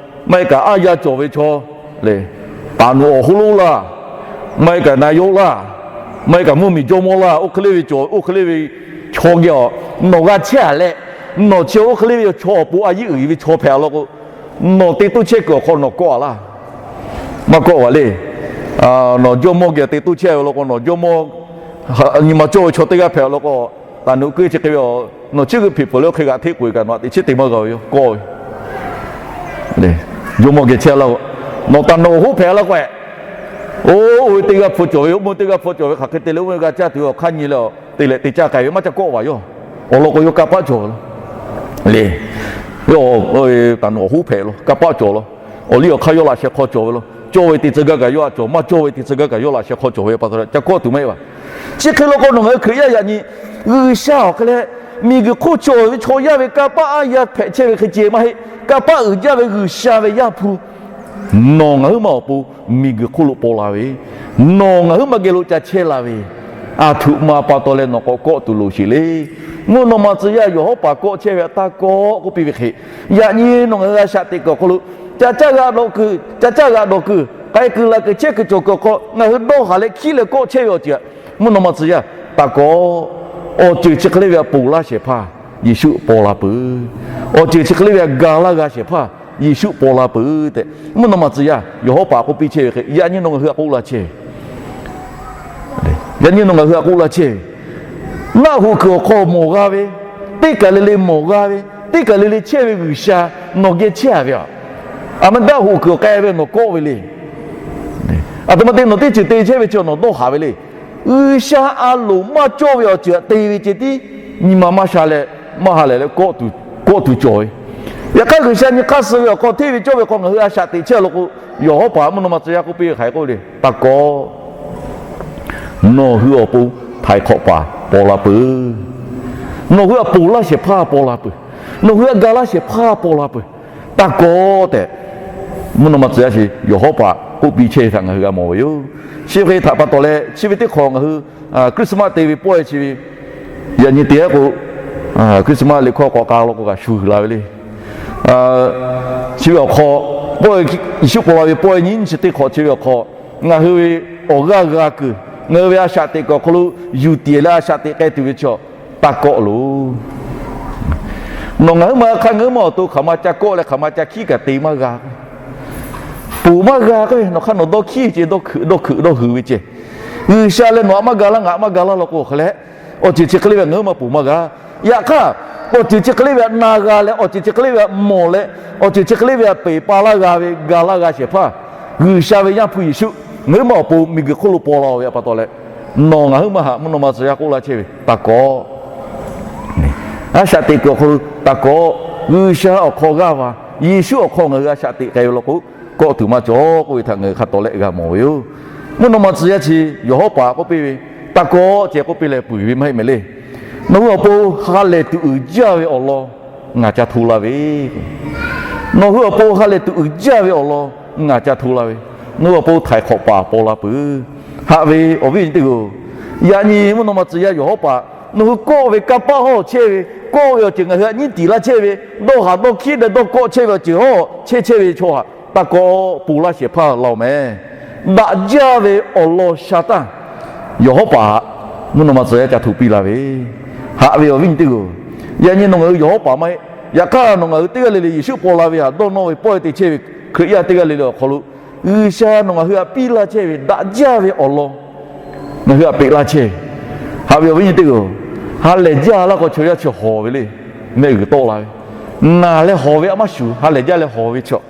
maˇ heˆ kaꞈ aˉ yaˇ cawˬ ve chaw le, taˍ nuˬ awˬ hoˉ lonˉ laˇ, maˇ heˆ kaꞈ na yoˇ laˇ, maˇ heˆ kaꞈ mvuhˇmiˬ jawˇmawˇ laˇ, oˇ hk'e le ve cawˬ, oˇ hk'e le ve chaw geh-aw, nawˬ g'a chehˇ-a leh, nawˬ chi oˇ hk'e le ve chaw awˬ pon a yiˉ uiˍ ve chaw hpehꞈ-a law k'o, nawˬ te toˇ chehˇ kuiˬ awˬ hk'aw nawˬ kawˆ-a laˇ. Maˇ kawˆ-a le. Nawˬ jawˇmawˇ geh te toˇ chehˇ ve law k'o, nawˬ jawˇmawˇ nyi ma cawˇ ve chaw teˇ g'aˇ hpehꞈ-a law k'o, taˍ nuˬ keu chi hk'e ve, nawˬ chi g'uiˬ hpeꞈ pfuhˍ leh oˇ hk'e g'aꞈ hteˆ k'oꞈ-e kaꞈ nawˬ htaꞈ teꞈ chiˉ te maˇ g'a ve yoˬ kawˆ ve. Jawˇmawˇ geh chehˇ laˇ k'o, nawˬ taˍ nuˬ awˬ hoˉ hpehꞈ laˇ k'o, oˇ ve teˇ g'aˇ hpu cawˬ ve, oˇ meuˇ teˇ g'aˇ hpu cawˬ ve hk'aˬ hk'e te leh oˇ ve g'a caˇ tuˬ ve awˬ hk'aˇ nyi leh te leh te caˇ k'ai ve maˇ ca kawˆ-a yoˬ. Awˬ lawn k'o yawˇ kanˇ paˆ cawˬ ve laˇ le. Taˍ nuˬ awˬ hoˉ hpehꞈ law, kanˇ paˆ cawˬ law, awˬ liˇ awˬ hk'aˇ yawˇ laꞈ sheh hk'aw cawˬ ve law, cawˇ ve te tcuh gaˇ kaꞈ yawˇ htaꞈ cawˬ, maˇ cawˇ ve te tcuh gaˇ kaꞈ yawˇ laꞈ sheh hk'aw cawˬ ve pa taw leh ca kawˆ tuˬ maˇ heˆ ve. Chi hk'e law k'o nawˬ ngaˬ hui Hkriꞈ yaˇ yaꞈ nyi G'uiˬsha awˬ hk'e leh miˬguiˬ hk'oˆ cawˬ ve chaw yaˇ ve kanˇ paˆ aˉ yaˇ hpehꞈ chehˇ ve hk'e ceh maˇ heˆ. Kanˇ paˆ uiˍ jaˇ ve G'uiˬsha ve Yaˇ hpu nawˬ ngaˬ huiˉ ma awˬ pon miˬguiˬ hk'oˆ lo paw la ve, nawˬ ngaˬ huiˉ ma geh lo ca chehˇ la ve, aˬ htoꞈ ma pa taw leh nawˬ k'awꞈ kawˆ tuˬ loˍ sheˍ le. Mvuhˇ naw ma tcuh yaˇ Yawˬ hawˉ paˍ kawˆ chehˇ ve htaꞈ taˇ kawˆ k'oˆ piˇ ve hk'e, yaꞈ nyi nawˬ ngaˬ hui a shaꞈ teꞈ kuiˬ awˬ hk'aw lo ca caˇ g'a dawˬ kuiˬ, ca caˇ g'a dawˬ kuiˬ, k'ai kuiˬ laˬ kuiˬ chehˇ kuiˬ cawˬ kuiˬ awˬ hk'aw ngaˬ hui dawˇ haˍ leh hkiˉ leh kawˆ chehˇ ve awˬ ceuˬ, mvuhˇ naw ma tcuh yaˇ taˇ kawˆ. Awˬ ceuˬ chi hk'e le ve htaꞈ ponˬ laˇ shehˍ hpaˇ Yeˍsuˆ paw la peuˬ. Awˬ ceuˬ chi hk'e le ve htaꞈ ga laˇ g'a shehˍ hpaˇ Yeˍsuˆ paw la peuˬ tehꞈ, mvuhˇ naw ma tcuh yaˇ Yawˬ hawˉ paˍ k'oˆ piˇ chehˇ ve hk'e, yaꞈ nyi nawˬ ngaˬ hui htaꞈ k'oˆ la chehˇ ve, yaꞈ nyi nawˬ ngaˬ hui htaꞈ k'oˆ la chehˇ ve, naˆ hoꞈ kuiˬ awˬ hk'aw mawˬ g'a ve, teˇ kaˬ le le mawˬ g'a ve, teˇ kaˬ le le chehˇ ve G'uiˬsha nawˬ geh chehˇ-a ve, aˬ ma daˆ hoꞈ kuiˬ awˬ k'ai ve nawˬ kawˆ ve le. Aˬ htoꞈ ma te nawˬ teˇ ceuˬ te chehˇ ve chi nawˬ dawˇ haˍ ve le. G'uiˬsha a loˍ maˇ cawˇ ve awˬ ceuˬ htaꞈ te ve ceh tiˉ nyi ma maˇ sha leh, maˇ ha lehˬ leh kawˆ tuˬ cawˬ ve. Yaꞈ hk'aˇ G'uiˬsha nyi hk'aˇ suh ve awˬ hk'aw hteˇ ve cawˇ ve hk'aw ngaˬ hui a shaꞈ teꞈ chehˇ law k'o, Yawˬ hawˉ paˍ mvuhˇ naw ma tcuh yaˇ k'oˆ piˇ ve hk'aˬ hk'e k'oˆ ve le, taˇ kawˆ. Nawˬ hui awˬ pon htaiˍ hk'awꞈ paˍ paw la peuˬ. Nawˬ hui htaꞈ ponˬ laˇ shehˍ hpaˇ paw la peuˬ. Nawˬ hui htaꞈ ga laˇ shehˍ hpaˇ paw la peuˬ. Taˇ kawˆ tehꞈ, mvuhˇ naw ma tcuh yaˇ chi Yawˬ hawˉ paˍ k'oˆ piˇ chehˇ ve htaꞈ ngaˬ hui g'a mawˬ ve yoˬ. Chi hk'e htaꞈ pa taw leh chi ve teˇ hk'awꞈ ngaˬ hui Christmas te ve pawehˇ chi ve, yaꞈ nyi te-a k'o, Christmas liꞈ hkawˇ k'awꞈ k'ai law k'o kaꞈ shu g'uiˬ la ve le. Chi ve awˬ hk'aw, pawehˇ Yeˍsuˆ paw la ve pawehˇ nyiˇ chi teˇ hk'awꞈ chi ve awˬ hk'aw, ngaˬ hui ve awˬ g'aˇ g'a kuiˬ, ngaˬ hui ve a shaꞈ teꞈ kuiˬ awˬ hk'aw lo yuˬ tiˍ leh a shaꞈ teꞈ k'ai tuˬ ve chaw, taˇ kawˆ loˬ. Nawˬ ngaˬ huiˉ ma hk'aˇ ngaˬ huiˉ ma awˬ to hk'aˬ ma ca kawˆ leh hk'aˬ ma ca hkiˉ kaꞈ te maˇ g'a k'o, ponˬ maˇ g'a k'o, nawˬ hk'aˇ nawˬ dawˇ hkiˉ ceh, dawˇ hkuiꞈ dawˇ hkuiꞈ dawˇ huiˍ ve ceh, G'uiˬsha leh nawˬ htaꞈ maˇ ga laˇ ngaˬ htaꞈ maˇ ga laˇ law k'o hk'e leh, awˬ ceuˬ chi hk'e le ve htaꞈ ngaˬ huiˉ ma ponˬ maˇ g'a. Yaꞈ hk'aˇ, awˬ ceuˬ chi hk'e le ve htaꞈ na g'a leh, awˬ ceuˬ chi hk'e le ve htaꞈ mawˬ leh, awˬ ceuˬ chi hk'e le ve htaꞈ peˬ pa laˇ g'a ve, ga laˇ g'a shehˍ hpaˇ, G'uiˬsha ve Yaˇ hpu Yeˍsuˆ ngaˬ huiˉ ma awˬ pon miˬguiˬ hk'oˆ lo paw la-oˬ ve htaꞈ pa taw leh, nawˬ ngaˬ huiˉ ma htaꞈ mvuhˇ naw ma tcuh yaˇ k'oˆ laˇ chehˇ ve, taˇ kawˆ. A shaꞈ teꞈ kuiˬ awˬ hk'aw lo taˇ kawˆ. G'uiˬsha awˬ hk'aw g'aˇ va, Yeˍsuˆ awˬ hk'aw ngaˬ hui a shaꞈ teꞈ k'ai ve law k'o, kawˆ tuˬ maˇ cawˬ k'oˆ ve htaꞈ ngaˬ hui hk'a tawˍ leh g'a mawˬ ve yoˬ. Mvuhˇ naw ma tcuh yaˇ chi Yawˬ hawˉ paˍ k'oˆ piˇ ve, taˇ kawˆ ceh k'oˆ piˇ leh peuˬ ve maˇ heˆ mehˍ le. Nawˬ hui awˬ pon ha lehˬ tuˬ uiˍ jaˇ ve awˬ lawn ngaˬ ca hto la ve, nawˬ hui awˬ pon ha lehˬ tuˬ uiˍ jaˇ ve awˬ lawn ngaˬ ca hto la ve, nawˬ hui awˬ pon htaiˍ hk'awꞈ paˍ paw la peuˬ. Haꞈ ve awˬ viˉ awˬ nyi teˇ hpaˍ-oˬ, yaꞈ nyi mvuhˇ naw ma tcuh yaˇ Yawˬ hawˉ paˍ nawˬ hui kawˆ ve kanˇ paˆ hawˇ chehˇ ve, kawˆ ve awˬ ceuˬ ngaˬ hui htaꞈ nyiˉ tiˍ laˇ chehˇ ve, dawˇ haˍ dawˇ hkiˉ leh dawˇ kawˆ chehˇ ve awˬ ceuˬ hawˇ chehˇ chehˇ ve chaw htaꞈ taˇ kawˆ ponˬ laˇ shehˍ hpaˇ la-oˬ mehˍ. Daꞈ jaˇ ve awˬ lawn sha taˇ Yawˬ hawˉ paˍ mvuhˇ naw ma tcuh yaˇ ca hto piˇ la ve, haꞈ ve awˬ viˉ awˬ nyi teˇ hpaˍ-oˬ, yaꞈ nyi nawˬ ngaˬ hui Yawˬ hawˉ paˍ maˇ heˆ. Yaꞈ hk'aˇ nawˬ ngaˬ hui teˇ g'aˇ le le Yeˍsuˆ paw la ve htaꞈ dawˇ nawˇ ve pawehˇ te chehˇ ve Hkriꞈ yaˇ teˇ g'aˇ le le awˬ hk'aw lo, G'uiˬsha nawˬ ngaˬ hui htaꞈ piˇ laˇ chehˇ ve daꞈ jaˇ ve awˬ lawn ngaˬ hui htaꞈ peꞈ laˇ chehˇ. Haꞈ ve awˬ viˉ awˬ nyi teˇ hpaˍ-oˬ, ha lehˬ jaˇ laˇ k'o chaw yaˇ chi hawˍ ve le. Mehˆ g'uiˬ tawˆ la ve, naˬ leh hawˍ ve a maˇ shuˍ, ha lehˬ jaˇ leh hawˍ ve chaw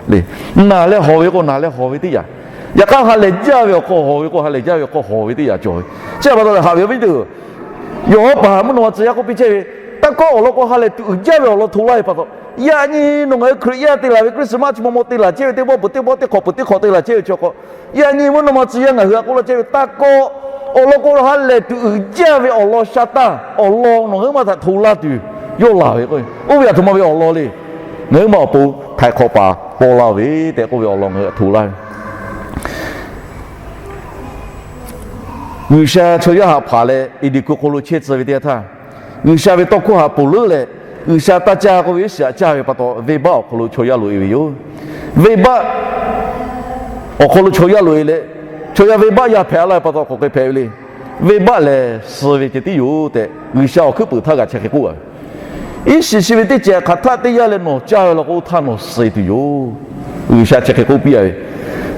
le. Naˬ leh hawˍ ve k'o naˬ leh hawˍ ve teˇ yanˇ, yaꞈ hk'aˇ ha lehˬ jaˇ ve awˬ hk'aw hawˍ ve k'o ha lehˬ jaˇ ve awˬ hk'aw hawˍ ve teˇ yanˇ cawˬ ve. Chi pa taw leh haꞈ ve awˬ viˉ teˇ hpaˍ-oˬ, Yawˬ hawˉ paˍ mvuhˇ naw ma tcuh yaˇ k'oˆ piˇ chehˇ ve, taˇ kawˆ awˬ lawn k'o ha lehˬ tuˬ uiˍ jaˇ ve awˬ lawn hto laˇ ve pa taw, Yaꞈ nyi nawˬ ngaˬ hui Hkriꞈ yaˇ te laˬ ve Christmas chi maw maw te laˬ chehˇ ve teˇ pawˆ peuˬ teˇ pawˆ teˇ hk'awꞈ peuˬ teˇ hk'awꞈ te laˬ chehˇ ve chi awˬ hk'aw, yaꞈ nyi mvuhˇ naw ma tcuh yaˇ ngaˬ hui htaꞈ k'oˆ laˇ chehˇ ve taˇ kawˆ. Awˬ lawn k'o, ha lehˬ tuˬ uiˍ jaˇ ve awˬ lawn sha taˇ awˬ lawn nawˬ ngaˬ hui ma htaꞈ hto laˇ tuˬ yawˇ laˬ ve k'o, oˇ ve aˬ htoꞈ ma ve awˬ lawn le. Ngaˬ hui ma awˬ pon htaiˍ hk'awꞈ paˍ paw laˇ ve tehꞈ k'oˆ ve awˬ lawn ngaˬ hui htaꞈ hto laˇ ve G'uiˬsha chaw yaˇ haꞈ hpaˍ leh Eˍdenˍ hkui hk'aw lo chehˇ tcuh ve teˇ yanˇ htaˇ, G'uiˬsha ve tawˇ hkawˇ haꞈ ponˬ leuˉ leh, G'uiˬsha taˇ caˇ k'oˆ ve iˉ shiˍ htaꞈ caˇ ve pa taw, venˇbaˆ awˬ hk'aw lo chaw yaˇ loꞈ e ve yoˬ. Venˇbaˆ awˬ hk'aw lo chaw yaˇ loꞈ e leh, chaw yaˇ venˇbaˆ yaˇ hpehꞈ laˇ ve pa taw k'awꞈ k'ai hpehꞈ ve le. Venˇbaˆ lehˬ suh ve ceh tiˉ yoˬ tehꞈ, G'uiˬsha awˬ hkuiˉ puiˍ htaˇ g'a chi hk'e k'oˆ a ve, iˉ shiˍ chi ve teˇ cehˬ hk'aˬ htaˆ teˇ yanˇ leh nawˬ caˇ ve law k'o, oˇ htaˇ nawˬ suh tuˬ yoˬ. G'uiˬsha chi hk'e k'oˆ piˇ a ve,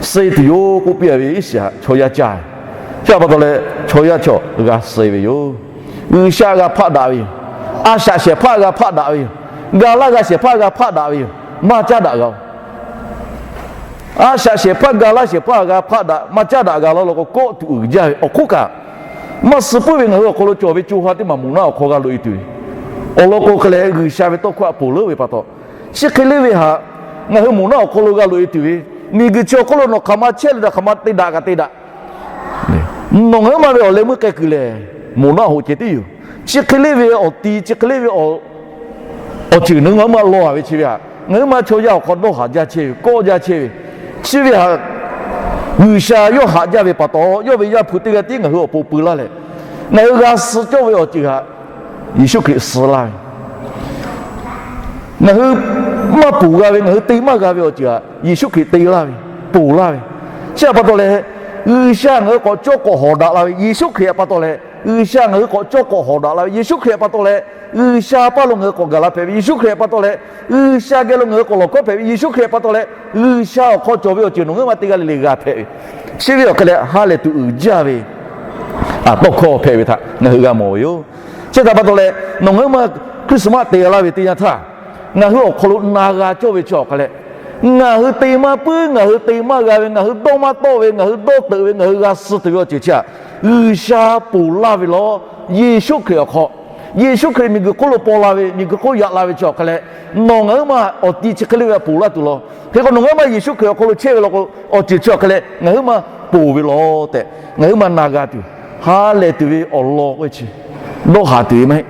suh tuˬ yoˬ k'oˆ piˇ a ve iˉ shiˍ htaꞈ chaw yaˇ caˇ ve. Chi pa taw leh chaw yaˇ chaw g'a suh ve yoˬ. G'uiˬsha g'a hpaˆ daꞈ ve yoˬ. A shaꞈ shehˍ hpaˇ g'a hpaˆ daꞈ ve yoˬ. Ga laˇ g'a shehˍ hpaˇ g'a hpaˆ daꞈ ve yoˬ. Maˇ caˉ daꞈ g'a-oˬ. A shaꞈ shehˍ hpaˇ ga laˇ shehˍ hpaˇ g'a hpaˆ daꞈ, maˇ caˉ daꞈ g'a laˇ law k'o, kawˆ tuˬ uiˍ jaˇ ve awˬ hk'oˆ kaꞈ, maˇ suh puiˉ ve ngaˬ hui awˬ hk'aw lo cawˬ ve co ha teˇ maˬ moˬ naˆ awˬ hk'aw g'a loꞈ e tuˬ ve. Awˬ lawn k'o, hk'e leh G'uiˬsha ve tawˇ hkawˇ htaꞈ ponˬ leuˉ ve pa taw, chi hk'e le ve htaꞈ ngaˬ hui moˬ naˆ awˬ hk'aw lo g'a loꞈ e tuˬ ve, miˬguiˬ chi awˬ hk'oˆ lo nawˬ hk'aˬ ma chehˇ leh htaꞈ hk'aˬ ma te daꞈ kaꞈ te daꞈ. Nawˬ ngaˬ hui ma ve awˬ leh meuˇ k'ai kuiˬ lehˬ, moˬ naˆ hoꞈ ceh tiˉ yoˬ. Chi hk'e le ve awˬ ti, chi hk'e le ve awˬ ceuˬ nawˬ ngaˬ hui ma lawˬ a ve chi ve htaꞈ ngaˬ hui ma chaw yaˇ awˬ hk'aw dawˇ haˍ jaˇ chehˇ ve, kawˆ jaˇ chehˇ ve, chi ve htaꞈ G'uiˬsha yawˇ haꞈ jaˇ ve pa taw, yawˇ ve Yaˇ hpu teˇ g'aˇ tiˉ ngaˬ hui awˬ pon peu laˇ leh, ngaˬ hui g'a suh cawˇ ve awˬ ceuˬ htaꞈ Yeˍsuˆ Hkriꞈ suh laˇ ve, ngaˬ hui maˇ ponˬ g'a ve, ngaˬ hui te maˇ g'a ve awˬ ceuˬ htaꞈ Yeˍsuˆ Hkriꞈ te laˇ ve, ponˬ laˇ ve. Chi htaꞈ pa taw leh, G'uiˬsha ngaˬ hui k'awꞈ cawˇ k'awꞈ hawˍ daꞈ la ve, Yeˍsuˆ Hkriꞈ htaꞈ pa taw leh, G'uiˬsha ngaˬ hui k'awꞈ cawˇ k'awꞈ hawˍ daꞈ la ve, Yeˍsuˆ Hkriꞈ htaꞈ pa taw leh, G'uiˬsha paˇ lo ngaˬ hui k'awꞈ gaˬ la hpehꞈ ve, Yeˍsuˆ Hkriꞈ htaꞈ pa taw leh, G'uiˬsha geh lo ngaˬ hui k'awꞈ lawˬ hkawˉ hpehꞈ ve, Yeˍsuˆ Hkriꞈ htaꞈ pa taw leh, G'uiˬsha awˬ hk'aw cawˬ ve awˬ ceuˬ nawˬ ngaˬ hui ma teˇ g'aˇ le le g'a hpehꞈ ve, chi ve awˬ hk'e leh ha lehˬ tuˬ uiˍ jaˇ ve tawˇ hkawˇ hpehꞈ ve htaꞈ ngaˬ hui g'a mawˬ ve yoˬ. Chi htaꞈ pa taw leh, nawˬ ngaˬ hui ma Christmas te g'a laˇ ve teˇ yanˇ htaˇ, ngaˬ hui awˬ hk'aw lo na g'a cawˇ ve chi awˬ hk'e leh, ngaˬ hui te maˇ puiˉ, ngaˬ hui te maˇ g'a ve, ngaˬ hui dawˇ maˇ tawˆ ve, ngaˬ hui dawˇ teuꞈ ve, ngaˬ hui g'a suh tuˬ ve awˬ ceuˬ chi htaꞈ G'uiˬsha ponˬ laˇ ve law. Yeˍsuˆ Hkriꞈ awˬ hk'aw, Yeˍsuˆ Hkriꞈ miˬguiˬ hk'oˆ lo paw la ve, miˬguiˬ hk'oˆ yaꞈ la ve chi awˬ hk'e leh, nawˬ ngaˬ hui ma awˬ ti chi hk'e le ve htaꞈ ponˬ laˇ tuˬ law. Hk'e k'o, nawˬ ngaˬ hui ma Yeˍsuˆ Hkriꞈ awˬ hk'aw lo chehˇ ve law k'o, awˬ ceuˬ chi awˬ hk'e leh ngaˬ hui ma ponˬ ve law tehꞈ, ngaˬ hui ma na g'a tuˬ, ha lehˬ tuˬ ve awˬ lawn k'oˆ ve chi dawˇ haˍ tuˬ ve maˇ heˆ.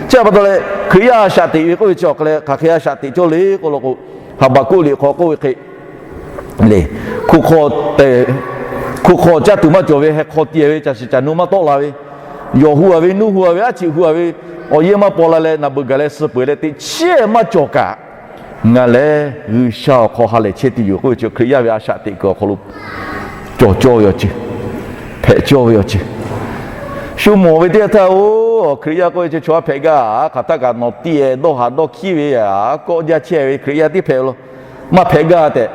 Chi htaꞈ pa taw leh, Hkriꞈ yaˇ a shaꞈ teꞈ ve k'oˆ ve chi awˬ hk'e leh, hk'aˬ hk'e a shaꞈ teꞈ cawˇ le k'oˆ law k'o, Haˍbaˍkoˆ liꞈ hk'aw k'oˆ ve hk'e le, hku hk'aw, hku hk'aw caˇ tuˬ maˇ cawˬ ve, heh hk'aw tiꞈ ve, caˬ shiˍ caˬ nu maˇ tawˆ la ve, yawˬ hu a ve, nuˇ hu a ve, aˉ chiꞈ hu a ve, awˬ yehˇ maˇ paw la leh, naˍ beuꞈ gaˬ leh suh peuˬ leh teꞈ chiˉ maˇ cawˬ kaꞈ, ngaˬ lehˬ G'uiˬsha awˬ hk'aw ha lehˬ chehˇ tuˬ yoˬ k'oˆ ve chi Hkriꞈ yaˇ ve a shaꞈ teꞈ kuiˬ awˬ hk'aw lo cawˬ cawˇ ve awˬ ceuˬ, hpehꞈ cawˇ ve awˬ ceuˬ. Shu mawˬ ve teˇ yanˇ htaˇ, oˬ, Hkriꞈ yaˇ k'oˆ ve chi chaw a hpehꞈ gaˇ, hk'aˬ htaˆ kaꞈ nawˬ tiˇ e dawˇ haˍ dawˇ hkiˉ ve, a kawˆ jaˇ chehˇ ve Hkriꞈ yaˇ tiˉ hpehꞈ ve law. Maˇ hpehꞈ gaˇ tehꞈ,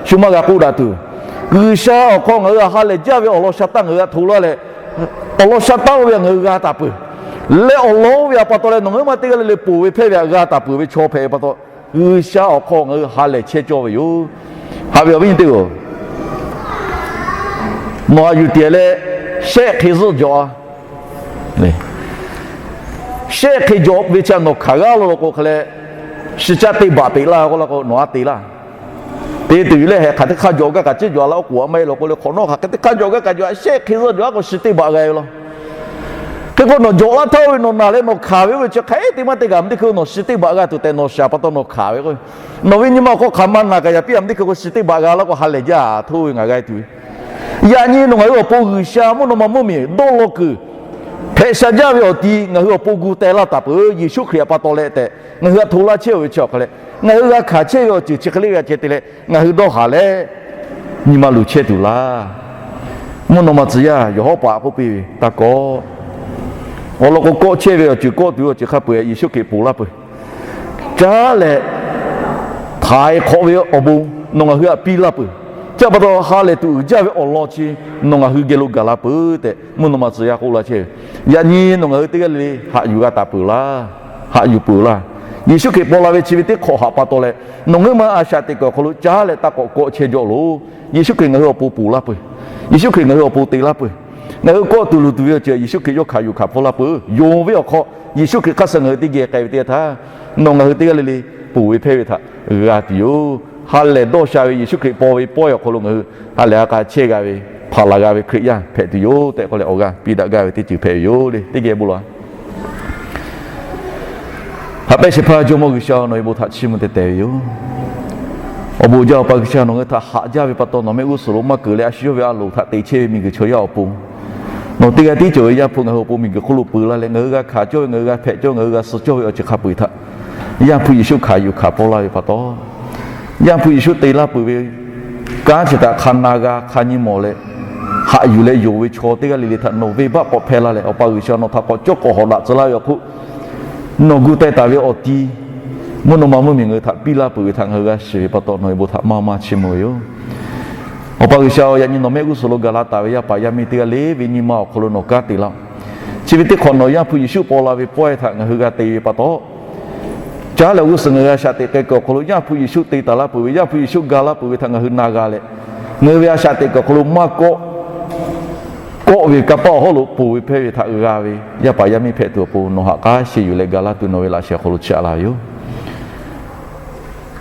shu maˇ g'a k'oˆ daꞈ tuˬ, G'uiˬsha awˬ hk'aw ngaˬ hui htaꞈ ha lehˬ jaˇ ve awˬ lawn sha taˇ ngaˬ hui htaꞈ hto laˇ leh, awˬ lawn sha taˇ oˇ ve htaꞈ ngaˬ hui g'a taˍ peuˬ leh, awˬ lawn oˇ ve htaꞈ pa taw leh nawˬ ngaˬ hui ma teˇ g'aˇ le le ponˬ ve hpehˇ ve htaꞈ g'a taˍ peuˬ ve chaw hpehꞈ ve pa taw, G'uiˬsha awˬ hk'aw ngaˬ hui ha lehˬ chehˇ cawˇ ve yoˬ. Haꞈ ve awˬ viˉ nyi teˇ-oˬ, nawˬ haꞈ yuˬ tiˍ leh, shehˆ hk'e zuhˆ jawꞈ a. Shehˆ hk'e jawꞈ ve chi htaꞈ nawˬ hkanˍ g'aˇ law law k'o hk'e leh, shi caˆ teˇ baꞈ teꞈ laˇ k'oˆ laˇ k'o, nawˬ a te laˇ. Te tuˬ yoˬ leh, heh hk'aˬ teˇ hk'aˇ jawꞈ gaˇ kaꞈ ciˉ jawꞈ a laˇ, oˉ k'oˍ a maˇ heˆ law k'o le, hk'awꞈ nawˉ hk'aˬ hk'e teˇ hk'aˇ jawꞈ gaˇ kaꞈ jawꞈ a, shehˆ hk'e zuhˆ jawꞈ a k'o shi teˇ baꞈ g'a ve law. Hk'e k'o nawˬ jawꞈ laˇ htaˇ oˇ ve nawˬ naˬ leh nawˬ hkanˍ ve oˇ ve chi hk'aˬ hk'e te maˇ te kaꞈ, maˇ teˇ hk'e nawˬ shi teˇ baꞈ g'a tuˬ tehꞈ nawˬ shiˍ pa taw nawˬ hkanˍ ve k'o, nawˬ ve nyi ma awˬ hk'aw hk'aˬ ma naˬ kaꞈ yaꞈ piˇ a, maˇ teˇ hk'e k'o shi teˇ baꞈ g'a laˇ k'o ha lehˬ jaˇ, hto ve ngaˬ g'a tuˬ ve. Yaꞈ nyi nawˬ ngaˬ hui awˬ pon G'uiˬsha mvuhˇ naw ma mvuhˇmiˬ dawˇ law kuiˬ hpehꞈ sha jaˇ ve awˬ ti ngaˬ hui awˬ pon gu teh laˇ taˍ peuˬ, Yeˍsuˆ Hkriꞈ htaꞈ pa taw leh tehꞈ ngaˬ hui htaꞈ hto laˇ chehˇ ve chi awˬ hk'e leh, ngaˬ hui g'a hkanˍ chehˇ ve awˬ ceuˬ chi hk'e le g'a ceh te leh ngaˬ hui dawˇ haˍ leh, nyi ma luˬ chehˇ tuˬ laˇ. Mvuhˇ naw ma tcuh yaˇ yawˬ hawˉ paˍ k'oˆ piˇ ve, taˇ kawˆ. Awˬ lawn k'o, kawˆ chehˇ ve awˬ ceuˬ kawˆ tuˬ ve awˬ ceuˬ hk'a peu-eˬ Yeˍsuˆ Hkriꞈ ponˬ laˇ peuˬ. Caˉ leh, htaiˍ hk'awꞈ ve awˬ bon nawˬ ngaˬ hui htaꞈ piˇ laˇ peuˬ. Chi pa taw ha lehˬ tuˬ uiˍ jaˇ ve awˬ lawn chi nawˬ ngaˬ hui geh lo gaˬ la peuˬ tehꞈ mvuhˇ naw ma tcuh yaˇ k'oˆ laˇ chehˇ ve. Yaꞈ nyi nawˬ ngaˬ hui teˇ g'aˇ le le haꞈ yuˬ g'a taˍ peuˬ laˇ. Haꞈ yuˬ peuˬ laˇ. Yeˍsuˆ Hkriꞈ paw la ve chi ve teˇ hk'awꞈ haꞈ pa taw leh, nawˬ ngaˬ hui ma a shaꞈ teꞈ kuiˬ awˬ hk'aw lo caˉ leh taˇ kawˆ kawˆ chehˇ jawˇ loˬ. Yeˍsuˆ Hkriꞈ ngaˬ hui awˬ pon ponˬ laˇ peuˬ. Yeˍsuˆ Hkriꞈ ngaˬ hui awˬ pon te laˇ peuˬ. Ngaˬ hui kawˆ tuˬ luˬ tuˬ ve awˬ ceuˬ Yeˍsuˆ Hkriꞈ yawˇ hkanˍ yuˬ hkanˍ pfuhˇ laˇ peuˬ. Yonˍ ve awˬ hk'aw Yeˍsuˆ Hkriꞈ hk'aˇ suh ngaˬ hui teˇ geh k'ai ve teˇ yanˇ htaˇ, nawˬ ngaˬ hui teˇ g'aˇ le le ponˬ ve hpehˇ ve htaꞈ g'a tuˬ yoˬ. Ha lehˬ dawˇ sha ve Yeˍsuˆ Hkriꞈ paw ve pawehˇ awˬ hk'aw lo ngaˬ hui ha lehˬ ha k'a chehˇ g'a ve, hpaˍ laˬ g'a ve Hkriꞈ yaˇ hpehꞈ tuˬ yoˬ tehꞈ k'oˆ leh awˬ g'aˇ piˇ daꞈ gaˇ ve teˇ ceuˬ hpehꞈ ve yoˬ le. Teˇ geh bon lawˬ. Haꞈ pehnˇ shehˍ hpaˇ Jawˇmawˇ G'uiˬsha, nawˬ ve bon htaꞈ chiˇ mvuh teh teh ve yoˬ. Awˬ bon jaˇ, Awˬ pa G'uiˬsha, nawˬ ngaˬ hui htaꞈ haꞈ jaˇ ve pa taw, nawˬ mehˆ g'uˇ suhˍ lo maˇ keunˍ leh a shu yawˇ ve a loˍ htaꞈ te chehˇ ve miˬguiˬ chaw yaˇ awˬ pon, nawˬ teˇ g'aˇ tiˉ cawˬ ve Yaˇ hpu ngaˬ hui awˬ pon miˬguiˬ hk'oˆ lo peuˬ la leh, ngaˬ hui g'a hkanˍ cawˇ ve, ngaˬ hui g'a hpehꞈ cawˇ ve, ngaˬ hui g'a suh cawˇ ve awˬ ceuˬ hk'a peu-eˬ htaꞈ Yaˇ hpu Yeˍsuˆ hkanˍ yuˬ hkanˍ paw laˇ ve pa taw, Yaˇ hpu Yeˍsuˆ te laˇ peuˬ ve kanˉ chi htaꞈ hk'a na g'a hk'a nyi mawˬ leh, haꞈ yuˬ leh yonˍ ve chaw teˇ g'aˇ le le htaꞈ nawˬ venˇbaˆ k'awꞈ hpehˇ laˇ leh, Awˬ pa G'uiˬsha, nawˬ htaꞈ k'awꞈ cawˇ k'awꞈ hawꞈ daꞈ tcuh laˇ ve awˬ hk'oˆ, nawˬ gu teh taˍ ve awˬ ti mvuhˇ naw ma mvuhˇmiˬ ngaˬ hui htaꞈ piˇ laˇ peuˬ ve htaꞈ ngaˬ hui g'a shiˍ ve pa taw, nawˬ ve bon htaꞈ maˇ maˇ chiˇ mvuh ve yoˬ. Awˬ pa G'uiˬsha-oˬ, yaꞈ nyi nawˬ mehˆ g'uˇ suhˍ lo gaˬ la taˍ ve yaˇ paˍ yaˇ miˇ teˇ g'aˇ le ve nyi ma awˬ hk'aw lo nawˬ kanˉ te laˇ-oˆ. Chi ve teˇ hk'awꞈ nawˬ Yaˇ hpu Yeˍsuˆ paw la ve pawehˇ htaꞈ ngaˬ hui g'a te ve pa taw, caˉ leh awˬ g'uˇ suhˍ ngaˬ hui a shaꞈ teꞈ k'ai kuiˬ awˬ hk'aw lo Yaˇ hpu Yeˍsuˆ te taˍ laˇ peuˬ ve, Yaˇ hpu Yeˍsuˆ ga laˇ peuˬ ve htaꞈ ngaˬ hui na g'a leh, ngaˬ hui ve a shaꞈ teꞈ kuiˬ awˬ hk'aw lo maˇ kawˆ, kawˆ ve kanˇ paˆ awˬ hawˉ lo ponˬ ve hpehˇ ve htaꞈ g'a ve yaˇ paˍ yaˇ miˇ hpehꞈ tuˬ awˬ pon nawˬ ha k'aˉ sheh yuˬ leh ga laˇ tuˬ nawˬ ve laꞈ sheh awˬ hk'aw lo chiˇ aꞈ laˇ ve yoˬ.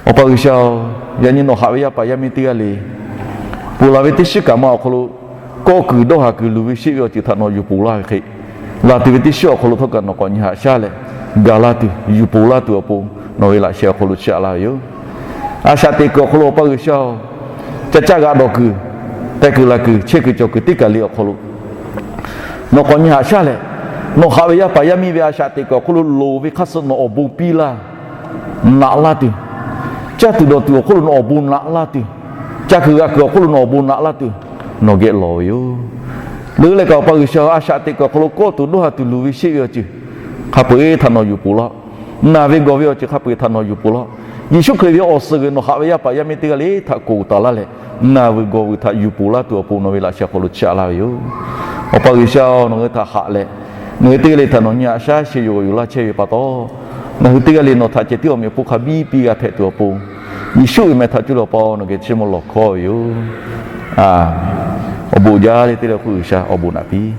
Awˬ pa G'uiˬsha-oˬ, yaꞈ nyi nawˬ haꞈ ve yaˇ paˍ yaˇ miˇ teˇ g'aˇ le ponˬ laˬ ve teˇ shiˉ kaꞈ ma awˬ hk'aw lo kawˆ kuiˬ dawˇ haˍ kuiˬ luˬ ve sheˆ ve awˬ ceuˬ htaꞈ nawˬ yuˬ ponˬ laˇ ve hk'e, laˬ tuˬ ve teˇ shiˉ awˬ hk'aw lo htawˇ kaꞈ nawˬ k'awꞈ nyi haꞈ shaˉ leh, ga laˇ tuˬ yuˬ ponˬ laˇ tuˬ awˬ pon nawˬ ve laꞈ sheh awˬ hk'aw lo chiˇ aꞈ laˇ ve yoˬ. A shaꞈ teꞈ kuiˬ awˬ hk'aw lo Awˬ pa G'uiˬsha-oˬ, ca caˆ g'a dawˬ kuiˬ, teh kuiˬ laˬ kuiˬ, chehˇ kuiˬ cawˬ kuiˬ teˇ kaˬ le awˬ hk'aw lo nawˬ k'awꞈ nyi haꞈ shaˉ leh, nawˬ haꞈ ve yaˇ paˍ yaˇ miˇ ve a shaꞈ teꞈ kuiˬ awˬ hk'aw lo loˍ ve hk'aˇ suh nawˬ awˬ bon piˇ laˇ, naꞈ laˇ tuˬ, caˇ tuˬ dawˬ tuˬ awˬ hk'oˆ lo nawˬ awˬ bon naꞈ laˇ tuˬ, ca kuiˬ g'a kuiˬ awˬ hk'oˆ lo nawˬ awˬ bon naꞈ laˇ tuˬ, nawˬ geh lawˬ ve yoˬ. Leuˉ leh kaꞈ Awˬ pa G'uiˬsha, a shaꞈ teꞈ kuiˬ awˬ hk'aw lo kawˆ tuˬ dawˇ haˍ tuˬ luˬ ve sheˆ ve awˬ ceuˬ hk'a peu-eˬ htaꞈ nawˬ yuˬ ponˬ laˇ. Naˬ ve gawˬ ve awˬ ceuˬ hk'a peu-eˬ htaꞈ nawˬ yuˬ ponˬ laˇ. Yeˍsuˆ Hkriꞈ ve awˬ suhˍ g'uiˬ nawˬ haꞈ ve yaˇ paˍ yaˇ miˇ teˇ g'aˇ le htaꞈ koˍ taˍ laˇ leh, naˬ vuiˬ gawˬ vuiˬ htaꞈ yuˬ ponˬ laˇ tuˬ awˬ pon nawˬ ve laꞈ sheh awˬ hk'aw lo chiˇ aꞈ laˇ ve yoˬ. Awˬ pa G'uiˬsha-oˬ, nawˬ ngaˬ hui htaꞈ haꞈ leh, ngaˬ hui teˇ g'aˇ le htaꞈ nawˬ nyi haꞈ shaˉ sheh yuˬ g'awˬ yuˬ laˇ chehˇ ve pa taw, ngaˬ hui teˇ g'aˇ le nawˬ htaꞈ ceh tiˉ awˬ meꞈ awˬ hponˇ hk'a biˇ piˇ g'a hpehꞈ tuˬ awˬ pon, Yeˍsuˆ ve meh htaꞈ cuˇ leh Awˬ pa-oˬ, nawˬ geh chiˇ mvuh lawˬ hkawˇ ve yoˬ. Awˬ bon jaˇ le teˇ le hk'oˆ G'uiˬsha awˬ bon naꞈ piˇ.